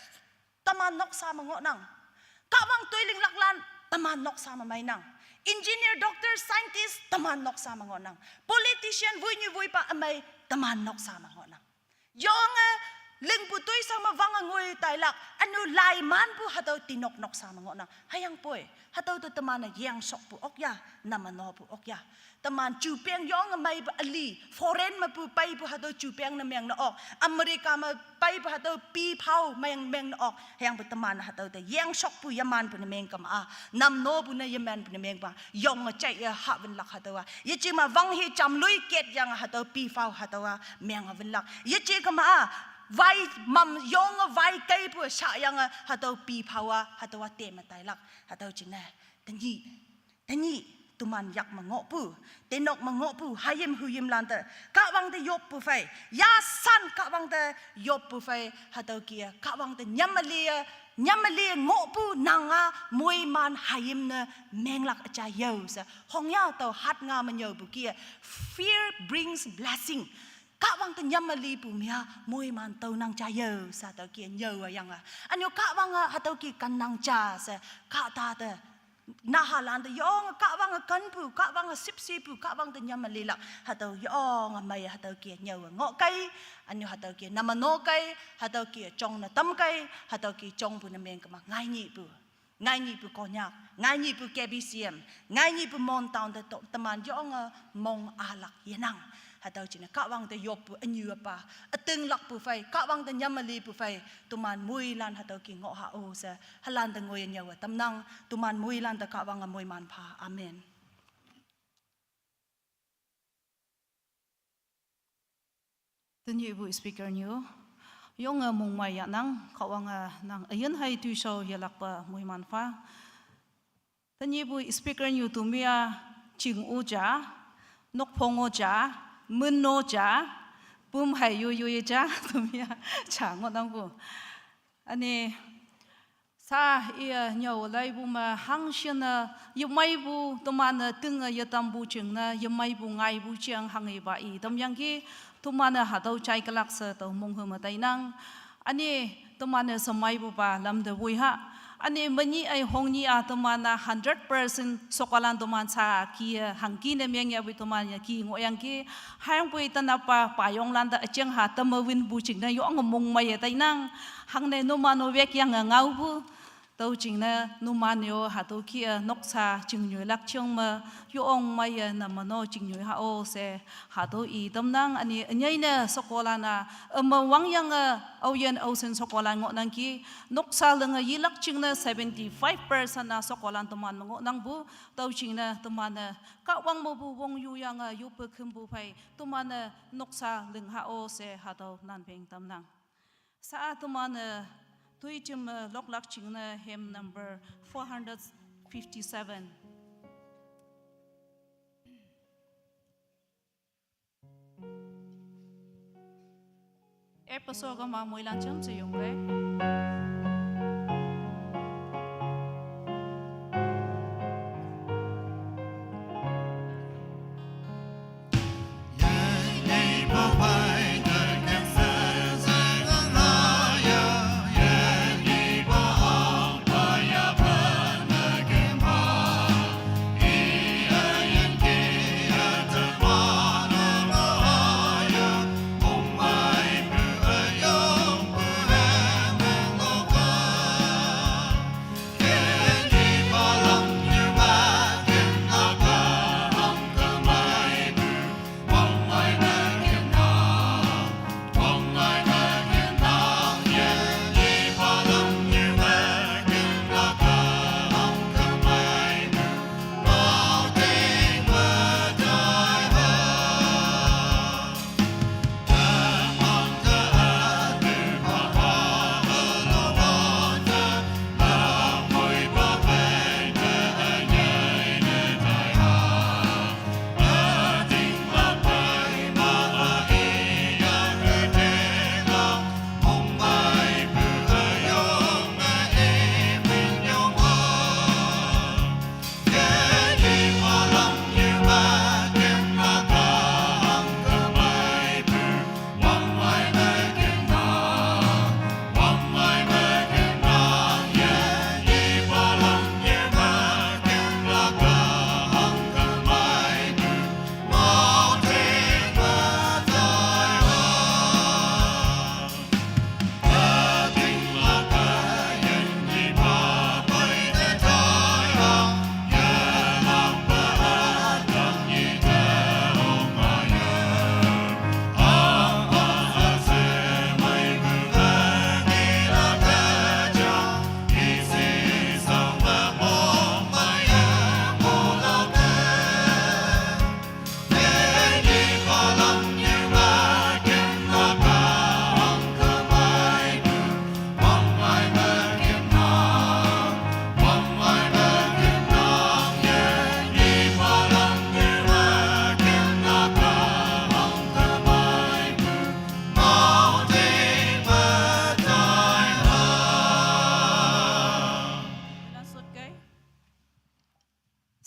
teman noksa me ngohnang. Kahwang toi linglaklan, teman noksa me meinang. Engineer, doctor, scientist, teman noksa me ngohnang. Politician, woinyu woipa ümei, teman noksa me ngohnang. Yonge, lingpu toishao me wange ngoi tailak, ünu laimanpu hatüo tinok noksa me ngohnang. Hüyangpoi, hatüo te teman-e yengshokpu ok ya, namenopu ok ya. Teman jupeng yonge meipu üli, foreign mepu peipu hatüo jupeng ne meng ne ok, America me peipu hatüo pi phao meng, meng ne ok. Hüyangpoi teman hatüo te yengshokpu yemanpu ne meng kema-a, namnopu ne yemanpu ne mengpa, yonge jaiye hah winlak hatüowa. Yeje ma wanghe jamloi ket yange hatüo pi phao hatüowa menge winlak. Yeje kema-a, wai mam yonge wai keipu shayange hatüo pi phao-a hatüowa teme tailak. Hatüo jingne, tenyih, tenyih, teman yak me ngohpu, tinok me ngohpu hayim huyimlante, Kahwang te yoppu phei, yasan Kahwang te yoppu phei, hatüo kih-e Kahwang te nyameli-e, nyameli ngohpu nang-a moiman hayim ne menglak üja yo she. Hongya tao hatnga me nyüopu kih-e, fear brings blessing. Kahwang te nyamelipu me-a moiman tüonang ja yo she hatüo kih-e nyüowe yange, ünyu Kahwange hatüo kih kannang ja she, kahta te, nahalante yonge Kahwange kenpu, Kahwange shüpshepu, Kahwang te nyamelilak, hatüo yonge meiye hatüo kih-e nyüowe ngoh kei, ünyu hatüo kih-e nameno kei, hatüo kih-e jongne tam kei, hatüo kih jongpu ne meng kema ngainyihpu. Ngainyihpu Konyak, ngainyihpu K B C M, ngainyihpu Mon Town te to, teman yonge mong alak yenang. Hatüo jingne Kahwang te yoppu ünyu pa, ütinglakpu phei, Kahwang te nyamelipu phei, teman moilan hatüo ki ngoh ha-o she, halan te ngoi ünyüwe tamnang, teman moilan te Kahwange moiman pha. Amen. Tenyihpu speaker nyu, yonge mongmei yahnang, Kahwange nang üyin hei toishao yelakpe moiman pha. Tenyihpu speaker nyu temi-a, ching-o ja, nokphong-o ja, min-o ja, püm hei yoyoi ja, temi-a, ja ngohnangpu. Üne, sa iye nyüo laipu me hangshinne yemeipu teman-e tinge yetampu jingne yemeipu ngaipu jeng hanghepa i tamyangki, teman-e hatüo jaikelak she tao monghe me tainang. Üne teman-e shemeipupa lamte woi ha. Üne menyih ei hongnyih-a teman-a hundred percent shokolan teman sa ki-e hangki ne meng yapoi teman-e ki ngohyangki. Hüyangpoi tenapa payonglan te üjeng ha teme winpu jingne yonge mongmeiye tainang. Hangne numan-o wekyange ngaopu. Tüo jingne numan-e-o hatüo ki-e noksa chingnyoilak jeng me, yong meiye name no chingnyoi ha-o she, hatüo i tamnang. Üne ünyei ne shokolan-a, üme wangyange, aoyin aoshin shokolan ngohnangki, noksa linge yilak jingne seventy-five percent-a shokolan teman me ngohnangpu, tüo jingne teman-e, Kahwang mepu wongyu yange yoppe khümpu phei, teman-e noksa ling ha-o she hatüo nanpeng tamnang. Sa-a teman-e, toi jim me loklak jingne hymn number four hundred fifty-seven. Episode kema moilan jamshe yonglei.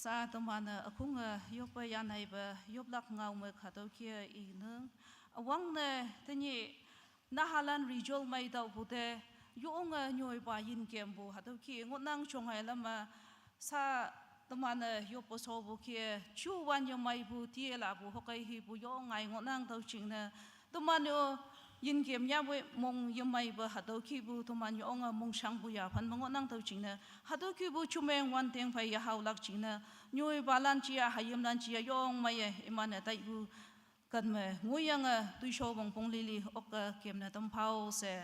Sa teman-e ükhunge yoppe yanheipe yoplak ngao me hatüo ki-e inang. Üwangne tenyih nahalan result mei taopu te, yonge nyoipa yinkempu hatüo ki ngohnang. Jonghailame sa teman-e yoppe shopu ki-e, juwan yemeipu, tielapu, hokei hipu yong ngai ngohnang. Tüo jingne teman-e-o yinkem yapoi mong yemeipe hatüo kipu teman yonge mongshangpu yaphan me ngohnang. Tüo jingne hatüo kipu jumeng wanteng phei yahaolak jingne, nyoipalan ja, hayimlan ja yong meiye iman-e taipu Tanme nguyange toishao wongpong lili okke kemne tampao she,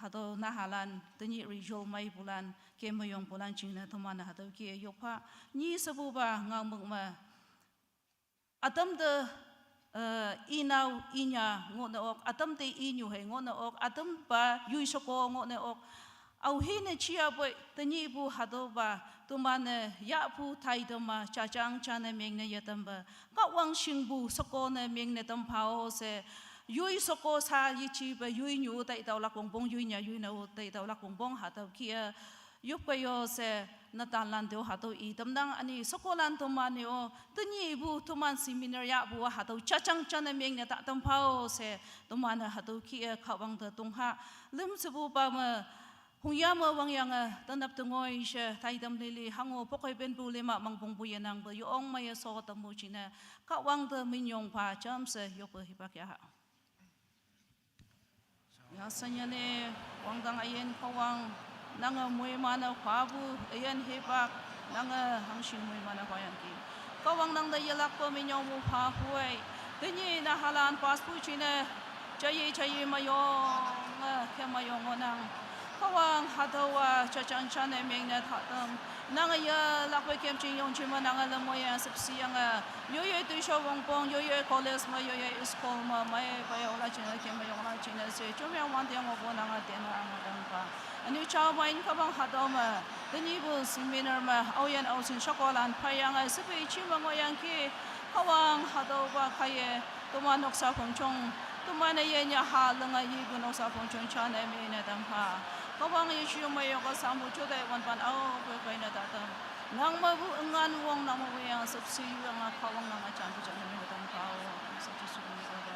hatüo nahalan, tenyih result meipulan, kemmeyongpulan jingne teman-e hatüo kih-e yopha, nyi shepupa ngaomük me. Ütam te, eh, inao inya ngohne ok, ütam te inyu hei ngohne ok, ütampa yoi sheko ngohne ok. Aohine jiapoi, tenyihpu hatüopa, teman-e yahpu taitam-a, jajang jane mengne yetampe. Kahwang shingpu sheko ne mengne tampao she, yoi sheko sha yejipe, yoinyu taitaolak wongpong, yoinya yoinao taitaolak wongpong, hatüo kih-e yopkei-o she, netanlan tüo hatüo i tamnang. Üne shekolan teman-e-o, tenyihpu teman seminar yahpu-a hatüo jajang jane mengne ta tampao she, teman-e hatüo kih-e Kahwang te tongha. Lümshepupa me, hongya me wangyange tenap tengoi she, taitam lili hango pokei penpu lima mangpongpu yenangpe yong meiye sho tampu jingne, Kahwang te minyong pha jamshe yoppe hipak yaha. Yasanyane, wangdang üyin Kahwang, nange moiman-e phapu, üyin hipak, nange hangshin moiman-e phayangki. Kahwang nangte yelakpe minyongpu pha phuei, tenyih nahalan paspu jingne, jaiye jaiye meyonge, eh, kemmeyong ngohnang. Kahwang hatüowa jajang jane mengne tatam, nange yelakpe kemjing yongjing me nange lemmoiyang shüpsheyange, yoiyoi toishao wongpong, yoiyoi college me, yoiyoi school me, mei peiyongla jingne, kemmeyongla jingne she, jumyang wangtang ngohpu nange tena ange tangpa. Üne jao main Kahwang hatüo me, tenyihpu seminar me, aoyin aoshin shekolan phayange, shepei ji me ngohyangki, Kahwang hatüopa kaiye, teman noksa phongjong, teman-e yenyaha lenge yipu noksa phongjong jane mene tampha. Kahwang Jesu me yoke sangpu jute wanpan aope peine tatam. Nang mepu üngan wong, nang mepu yang shüpshe yuyange Kahwang nange janpu jane mene tampha-o. Sa Jesu me yoke.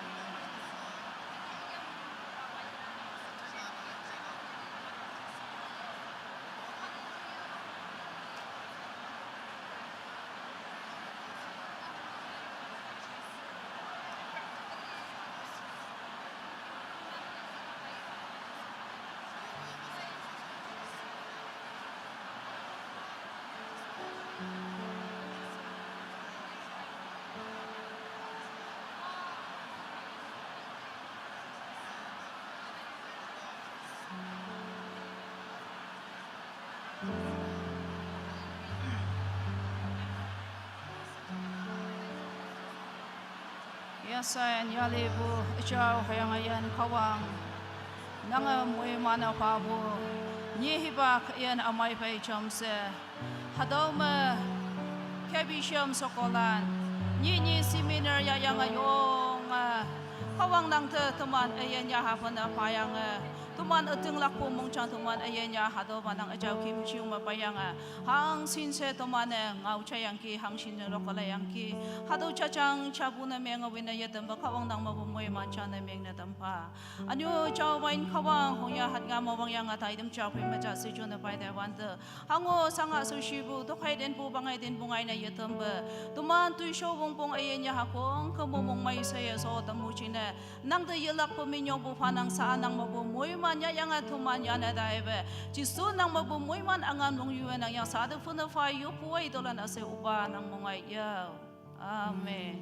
Yashan yalipu üjao hüyange üyin Kahwang, nange moiman-e phapu, nyi hipak üyin ümei phei jamshe, hatüo me, K B C M shekolan, nyih nyih seminar yahyange yonge, Kahwang nangte teman üyin yaha phenne phayange, teman ütinglakpu mongjang teman üyin yaha hatüopa nang üjao kemjing me peiyange, hangshin she teman-e ngao jayangki, hangshin ne lokalaiyangki, hatüo jajang japu ne menge wine yetampe Kahwang nang mepu moiman jane mengne tampha. Ünyu jao main Kahwang hongya hatnga me wangyange taitam ja pei me ja shejone pai taiwante, hango shanga shaoshipu, tokhei tenpu, pangai tenpu ngaine yetampe, teman toishao wongpong üyin yaha khongkümpu mongmei sheye sho tampu jingne, nangte yelakpe minyongpu phanang sha nang mepu moiman yahyange teman yane taipe, Jesu nang mepu moiman üngan wong yuwe nang yang sha te phune pha yoppu-ei tüolan üshei üpa nang mongai yao. Amen.